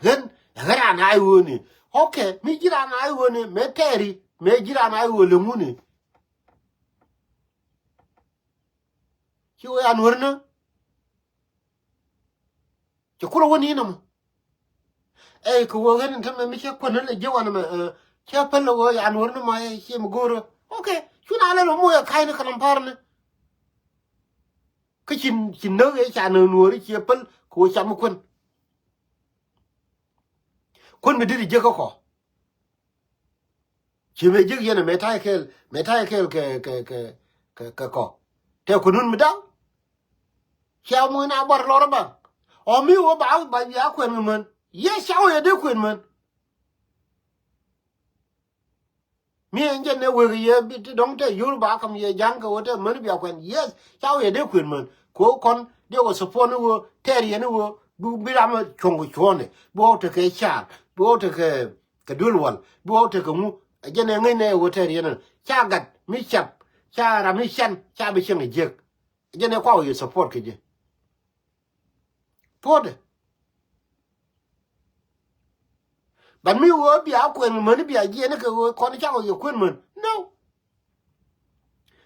ɣän ɣän raan a i̱ ɣööni. Ok mi ji̱ raan a i̱ ɣööni mɛ tɛɛri mɛ ji̱ raan a i̱ ɣöö lɛ ŋuni. Ci wee an wärnä. Cɛ kulɛ wä ni nɔmɔ. Ɛ kɛ wä ɣän in tämɛ mi cɛ kuän ni lɛ jiɛ wanɛ mɛ cɛ päl lɛ wä yan wärnä mɔ ɛ ciɛ mi go̱o̱rä. Ok. Cu na lɛ lɔ moc ɛ ka̱cni kɛ lɔm pa̱rni. Kä ci ci näk ɛ ca näk nuɔ̱ɔ̱ri ciɛ päl kɛ wä cam mi kuän. Kuän mi dit jiäk kä kɔ. Ci mëë jiäk yɛn ɛ mëë ta̱yɛ kɛɛl mëë ta̱yɛ kɛɛl kɛ kɛ kɛ kɛ kɛ kɔ. Tɛ kunun mi da̱ŋ. Cia muc na buar lɔr ɛ baŋ. Ɔ mi wä ba ba ya kuɛn kɛ män. Yɛ ca wä yɛ dee kuɛn män. Mi ɛn jɛn ɛ wek yɛ bi ti dɔ̱ŋ tɛ yur ba kam yɛ ja̱ŋ kɛ wä tɛ män bia kuɛn. Yes ca wä yɛ dee kuɛn män. Ko kɔn diɛ wä support ni wä tɛɛr yɛn ni wä bi bi ram cuɔ̱ŋ kɛ cuɔ̱ɔ̱ni bi wä tekɛ car bi wä tekɛ kɛ duël wal bi wä tekɛ ŋu. Ɛ jɛn ɛ ŋäcnɛ ɛ wä tɛɛr yɛn ca gat mi cap ca ram mi can ca bi cieŋ ɛ jiäk. Jɛn ɛ kua wä yɛ support kɛ jɛ. Thuɔ̱ɔ̱dɛ. But mi ɣöö bia kuɛn mäni bia jiɛn kɛ ɣöö kɔn cakɔ yɛ kuën män. No.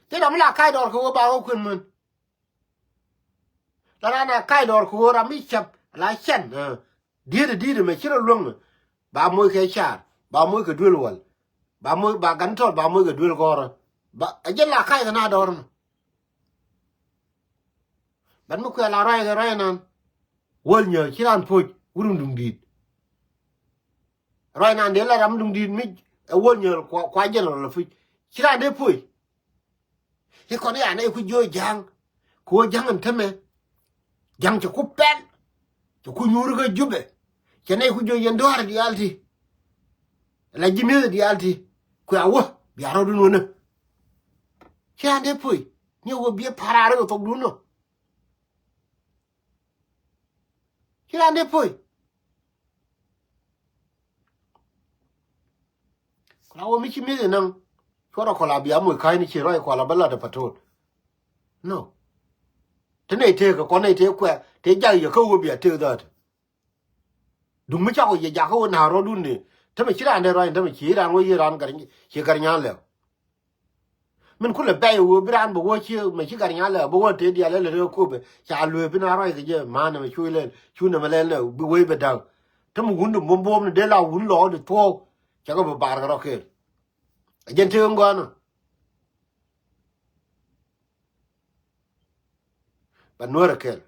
Thil ram mi la ka̱c dɔɔr kɛ ɣöö ba ɣöö kuën män. La raan a ka̱c dɔɔr kɛ ɣöö ram mi cäp la cɛn. Diet diet mɛ ci rɔ luäŋ mɛ. Ba moc kɛ car, ba moc kɛ duel wal. Ba moc ba gan tɔt ba moc kɛ duel gɔrä. Ba a jɛ la ka̱c kɛ na dɔɔr mɛ. But mi kuɛ la ruac kɛ ruac nan. Wäl nyääl ci raan puɔ̱c wurun duŋ di̱i̱t. Ruac nan dee la ram duŋ di̱i̱t mi ɛ wäl nyääl kua, kua general puc. Ci raan dee puɔ̱c. Ci kɔn ya nɛy ku jiö ja̱a̱ŋ. Ku wä ja̱a̱ŋ ɛn tämɛ. Ja̱a̱ŋ cɛ ku pɛl. Cɛ ku nyuur kä Jubɛ. Cɛ nɛy ku jiö yɛn dua̱a̱r diaal ti. La ji̱ mi̱eth diaal ti. Kuɛ a wä bia rɔɔdun wänä. Ci raan dee puɔ̱c. Ni wä biɛ pa̱raar kä thokdun nɔ. Ci raan dee puɔ̱c. Kula wä mi ci mi̱th inaŋ. Cuɔrɔ kɔla bia moc ka̱ny ni ci rɔy kɔla bä lat ɛ patot. No. Te nɛy tëëk kɛ kɔn nɛy tëëk kuɛ te jak yɛ kä wä bia tëëk dhaat. Duŋ mi cakɔ yɛ jak kä wä na̱a̱r rɔɔdun ni. Te mi ci raan dee ruany te mi ci raan wä yi raan gar ci gar nyan lɛw. Min kulɛ bɛy ɣöö bi raan bɛ wä ci mɛ ci gar nyal lɛ bɛ wä te dial lɛ lɛ rɛ köpɛ ca luee bi na ruac kɛ jɛ ma̱a̱n nɛmɛ cu lɛl cu nɛmɛ lɛl nɛ bi wee bɛ da̱ŋ. Te mi wun di buɔ̱m buɔ̱m ni dee la wun lɔɔk di thuɔɔk. Cɛ kɛ bi bar kɛ rɔ ker. Ɛ jɛn tëë ŋɔ̱ɔ̱n ɔ. Bɛ nuäär ɛ kɛl.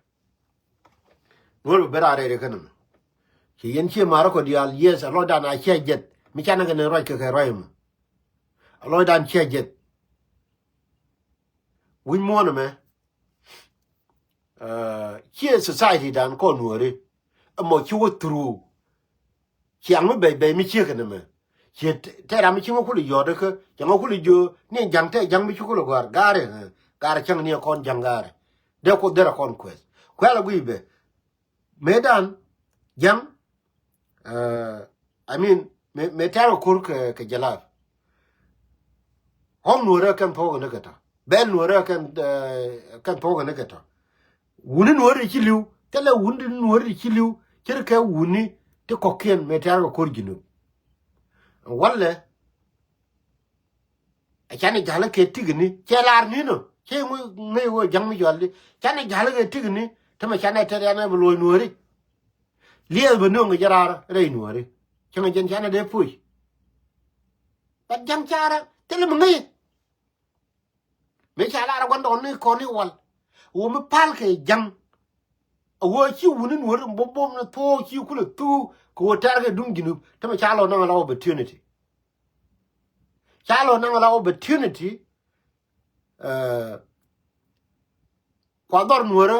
Nuäär bɛ ben a rɛɛr ɛ kɛn ɛmɛ. Ci yɛn ciɛ ma̱a̱r rɔ kɔ diaal, yes, a lɔcdan a ciɛ jɛth mi canɛ kɛ ni ruac kɛ kɛ ruac ɛmɛ. A lɔcdan ciɛ jɛth. Wi̱c muɔ̱ɔ̱n ɛmɛ. Ciɛ society dan kɔn nuääri. Ɛmɔ ci wä through. Ciaŋ mi bɛc bɛc mi ciek kɛ nɛmɛ. Ciɛ tɛ ram mi ci ŋä kul yɔt kä cɛ ŋä kul jiö ni ja̱ŋ tɛ ja̱ŋ mi ci kul gɔ̱a̱r ga̱rɛ. Ga̱rɛ cäŋ ni kɔn ja̱ŋ ga̱rɛ. Dee kuoth derɛ kɔn kuɛth kuɛl a guiy bɛ. Mëë dan ja̱ŋ. I mean mëë tɛ̈r kɛ ko̱r kɛ jɛ la̱r. Ɣɔ̱ŋ nuɔ̱ɔ̱rä kɛn thuɔ̱k ni kɛ tɔ̱ bɛl nuɔ̱ɔ̱rä kɛn kɛn thuɔ̱k ni kɛ tɔ̱. Wuni nuɔ̱ɔ̱rä ci li̱w thilɛ wuni nuɔ̱ɔ̱rä ci li̱w. Cir kɛ wuni ti kɔ̱kiɛn mëë tɛ̈r kɛ ko̱r ji̱ nup. Walɛ a canɛ ja̱l kɛ tikni cɛ lar ni nɔ cɛ ŋuc ŋäc wä ja̱ŋ mi jɔal di canɛ ja̱l kɛ tikni. Tämɛ canɛ tɛr yanɛ bi luɔ̱c nuɔ̱ɔ̱ri. Liɛth bä nöŋ kɛ jɛ raar rɛy nuɔ̱ɔ̱ri. Cäŋ jɛn canɛ dee puc. But ja̱ŋ carä thilɛ mi ŋäc. Mëë ca lar a gua̱ndɔɔŋni kɔn i̱ wal. Wä mi pal kɛ ja̱ŋ. A wä ci wuni nuɔ̱ɔ̱ri bom bom ni thuɔ̱ɔ̱k ci kulɛ thuu kɛ wä tɛr kɛ duŋ ji̱ nup tämɛ ca lɔ naŋ a la opportunity. Ca lɔ naŋ la opportunity. Kua dhɔr nuɔrä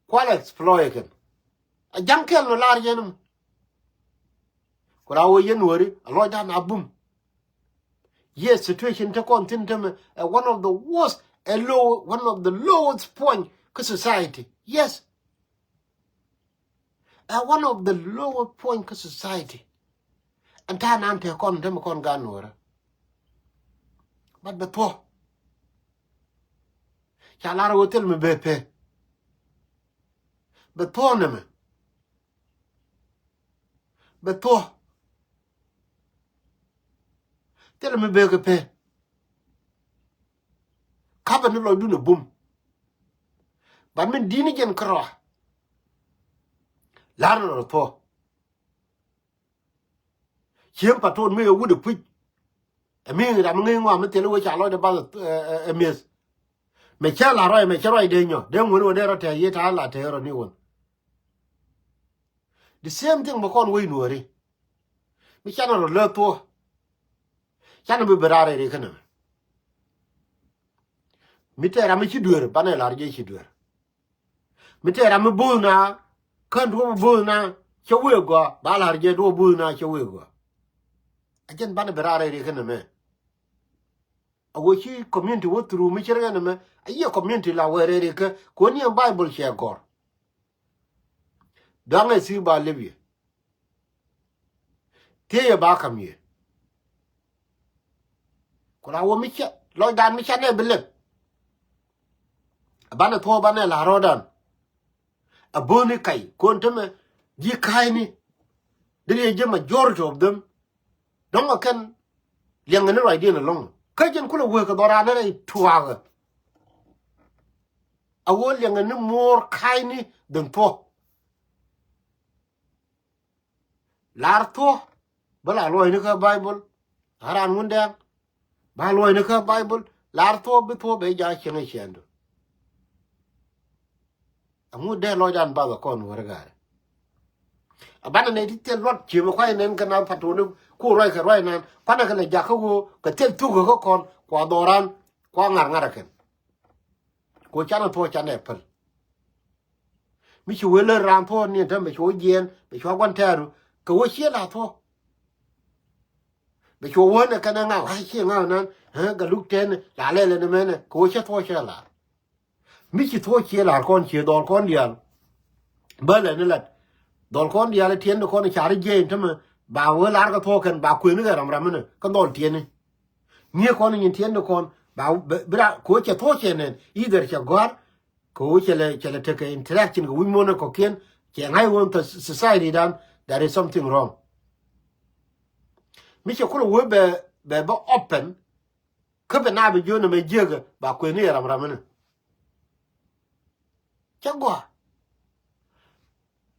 kua la exploit kɛn. A ja̱ŋ kɛl nɔ lar yɛn mɔ. Ku la wä yɛn nuɔri a lɔcdan a bum. Yes, situation te kɔn thin te mɛ ɛ one of the worst, ɛ low, one of the lowest point kä society. Yes. Ɛ one of the lower point kä society. Ɛn ta̱a̱ nan te kɔn te mi kɔn gan nuɔrä. But bɛ thuɔ. Ca lar wä thil mi bɛ pɛ. Bɛ thuɔ nɛmɛ. Bɛ thuɔ. Thil mi bɛ kɛ pɛ. Kapɛ ni lɔcdun ɛ bum. But min di̱t ni jɛn kärɔa. La̱r ni lɔ thuɔ. Ciem paton mi ɛ wut ɛ puc. Ɛ mi ram ŋäc ŋɔam mi thil wee ca lɔcdɛ bath ɛ mi̱eth. Mɛ cä la ruac mɛ cä ruac dee nyɔ dee ŋuän wä dee rɔ tɛ̈th yiee ta̱a̱ la tɛ̈th rɔ ni wän. The same thing bä kɔn wec nuɔ̱ɔ̱ri. Mi canɛ rɔ lääth thuɔ̱ɔ̱. Canɛ bi bi raar rɛy ri kä nɛmɛ. Mi tɛɛr ram mi ci dueer banɛ la̱r jɛ ci dueer. Mi tɛɛr ram mi bo̱o̱th na kän duɔ̱p bo̱o̱th na cä wëë gɔaa ba la̱r jɛ duɔ̱p bo̱o̱th na cä wëë gɔaa. A jɛn banɛ bi raar rɛy ri kä nɛmɛ. A wä ci community wä through mi cir ɣän ɛmɛ a yiɛ community la wee rɛy ri kä kuäär ni ɛn Bible cɛ gɔ̱r. Da̱ŋ ɛ thi̱i̱ ba lep yɛ. Thiec ɛ ba ka̱m yɛ. Ku la wä mi cɛ lɔcdan mi canɛ bi lep. Ɛ banɛ thuɔ̱k banɛ la̱r rɔ̱dan. Ɛ bööni kac kuɔn tämɛ ji̱ ka̱a̱cni. Dee riee ji̱ majority of them. Dɔ̱ŋ ɛ kɛn liɛŋɛ ni ruacdiɛn ɛlɔ̱ŋ. Kä jɛn kulɛ wee kɛ dhɔran ni rɛy tuaakɛ. A wee liɛŋɛ ni muɔɔr ka̱a̱cni dhän thuɔ̱k. La̱r thuɔ̱k bä la luɔ̱cni kä Baibol. A raan Wundɛɛŋ ba luɔ̱cni kä Baibol. La̱r thuɔ̱k bi thuɔ̱k bɛ ja̱ cieŋ ɛ ciɛɛndu. Aŋu dee lɔcdan bath ɛ kɔn wär gaari. A banɛ nɛy ti thil luɔt ciëmɛ kuay nɛn kɛ na patoni ku ruac kɛ ruac nan kuanɛ kɛ lɛ jakä ɣöö kɛ thil thukä kä kɔn kua dhɔran kua ŋa̱r ŋa̱r ɛ kɛn. Ku canɛ thuɔ̱k canɛ päl. Mi ci wee lär raan thuɔ̱k ni ɛn täämɛ ci wä jiɛɛn bɛ ci wä gua̱n tɛɛru kɛ wä ciɛ la̱r thuɔ̱k. Bɛ ci wä wä nɛ kɛnɛ ŋa̱w a ciɛ ŋa̱w nan ɛ gɛ luk tɛn la lɛlɛ ni mɛnɛ kɛ wä cɛ thuɔ̱k cɛ la̱r. Mi ci thuɔ̱k ciɛ la̱r kɔn ciɛ dhɔl kɔn diaal. Bä lɛ ni lat dhɔl kɔn diaal tiɛn ni kɔn car jiɛɛn tämɛ ba wee la̱r kɛ thuɔ̱k kɛn ba kuëni kɛ ram ram ni kä dhɔl tiɛni. Ŋi̱i̱ kɔn nyin tiɛn ni kɔn ba bi ra kɛ wä cɛ thuɔ̱k cɛ nɛn either cɛ gɔ̱a̱r. Kɛ wä cɛ lɛ cɛ lɛ tekɛ interaction kɛ wi̱c muɔ̱n kɔ̱kiɛn cɛ ŋa̱c ɣöö thɛ society dan there is something wrong. Mi cɛ kulɛ wee bɛ bɛ bä open. Kä bɛ na bi jiön ɛmɛ jiäkä ba kuëni ɛ ram ram ni. Cä gɔaa.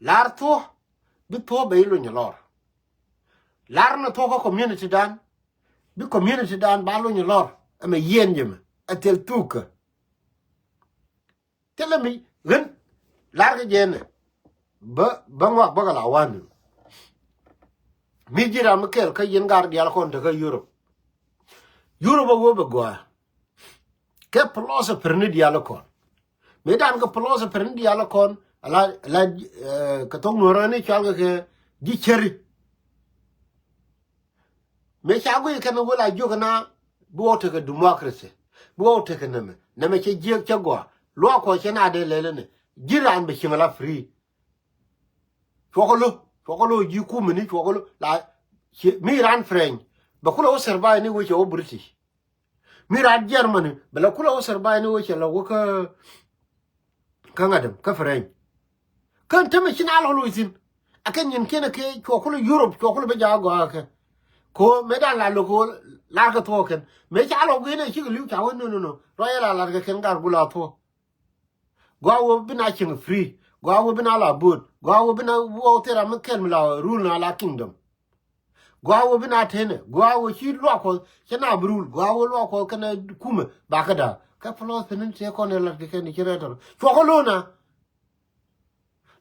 La̱r thuɔ̱k bi thuɔ̱k bɛ i̱ luny lɔr. La̱r ni thuɔ̱k kä community dan bi community dan ba luny lɔr. Ɛmɛ yiɛn jɛ mɛ ɛ thil thukä. Thilɛ mi ɣän la̱r kɛ jɛ nɛ bä bä ŋɔak bä kɛ la wa̱n ni. Mi ji̱ ram mi kɛl kä yɛn gar diaal kɔn te kä Europe. Europe a wee bɛ gɔaa. Kɛ philosopher ni diaal kɔn. Mëë dan kɛ philosopher ni diaal kɔn ala ala kɛ thok nuɔrä ni cual kɛ kɛ ji̱ cäri. Mëë ca guiy kɛn wä la jiök na bi wä tekɛ democracy bi wä tekɛ nɛmɛ nɛmɛ cɛ jiäk cɛ gɔaa luaak kɔn cɛ na dee lɛlɛ ni ji̱ raan bɛ cieŋ ala free. Cuɔkɛ lo̱ cuɔkɛ lo̱ ji̱ kumɛ ni cuɔkɛ lo̱ la mi raan French bɛ kulɛ wä survive ni wecɛ wä British. Mi raan Germany bɛ la kulɛ wä survive ni wecɛ la wä kä kä ŋa̱t däm kä French. Kän tämɛ ci na lɔ loc thi̱n. Akɛ nyin kiɛn ɛ kɛ cuɔ kulɛ Europe cuɔ kulɛ bä ja̱a̱k gɔaa kɛ. Ko mëë dan la lo̱k ko lar kɛ thuɔ̱k kɛn mëë ca lɔ gui̱n ɛ cikɛ li̱w ca wä nonono ruac ɛ la lar kɛ kɛn gar gula thuɔ̱k. Gɔaa wä bi na cieŋ free gɔaa wä bi na la bo̱o̱t gɔaa wä bi na wä thil ram mi kɛl mi la rule na la kingdom. Gɔaa wä bi na tenɛ gɔaa wä ci luak kuɔth cɛ na bi rule gɔaa wä luak kuɔth kɛnɛ kumɛ bakä da̱a̱ kɛ philosophy ni tëë kɔn ɛ lat kɛ kɛn i̱ ci rɛtɔr cuɔkɔ lo̱na.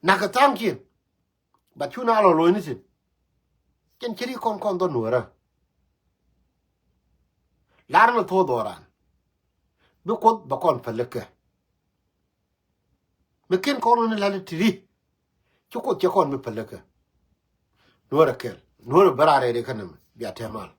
Nakɛ tha̱a̱ŋkiɛn. But cu na lɔ lo̱c ni thi̱n. Cɛn ci ri kɔn kɔn dhɔn nuɔrä. Lar ni thuɔ̱k dhɔran bi kuoth bɛ kɔn pälikä. Mi ken kɔn ɣän i̱ la̱t i̱ ti̱ti̱. Ci kuoth cɛ kɔn mi pälikä. Nuɔrä kɛl nuɔrä bä raar rɛɛt ikä nɛmɛ bia tɛmal.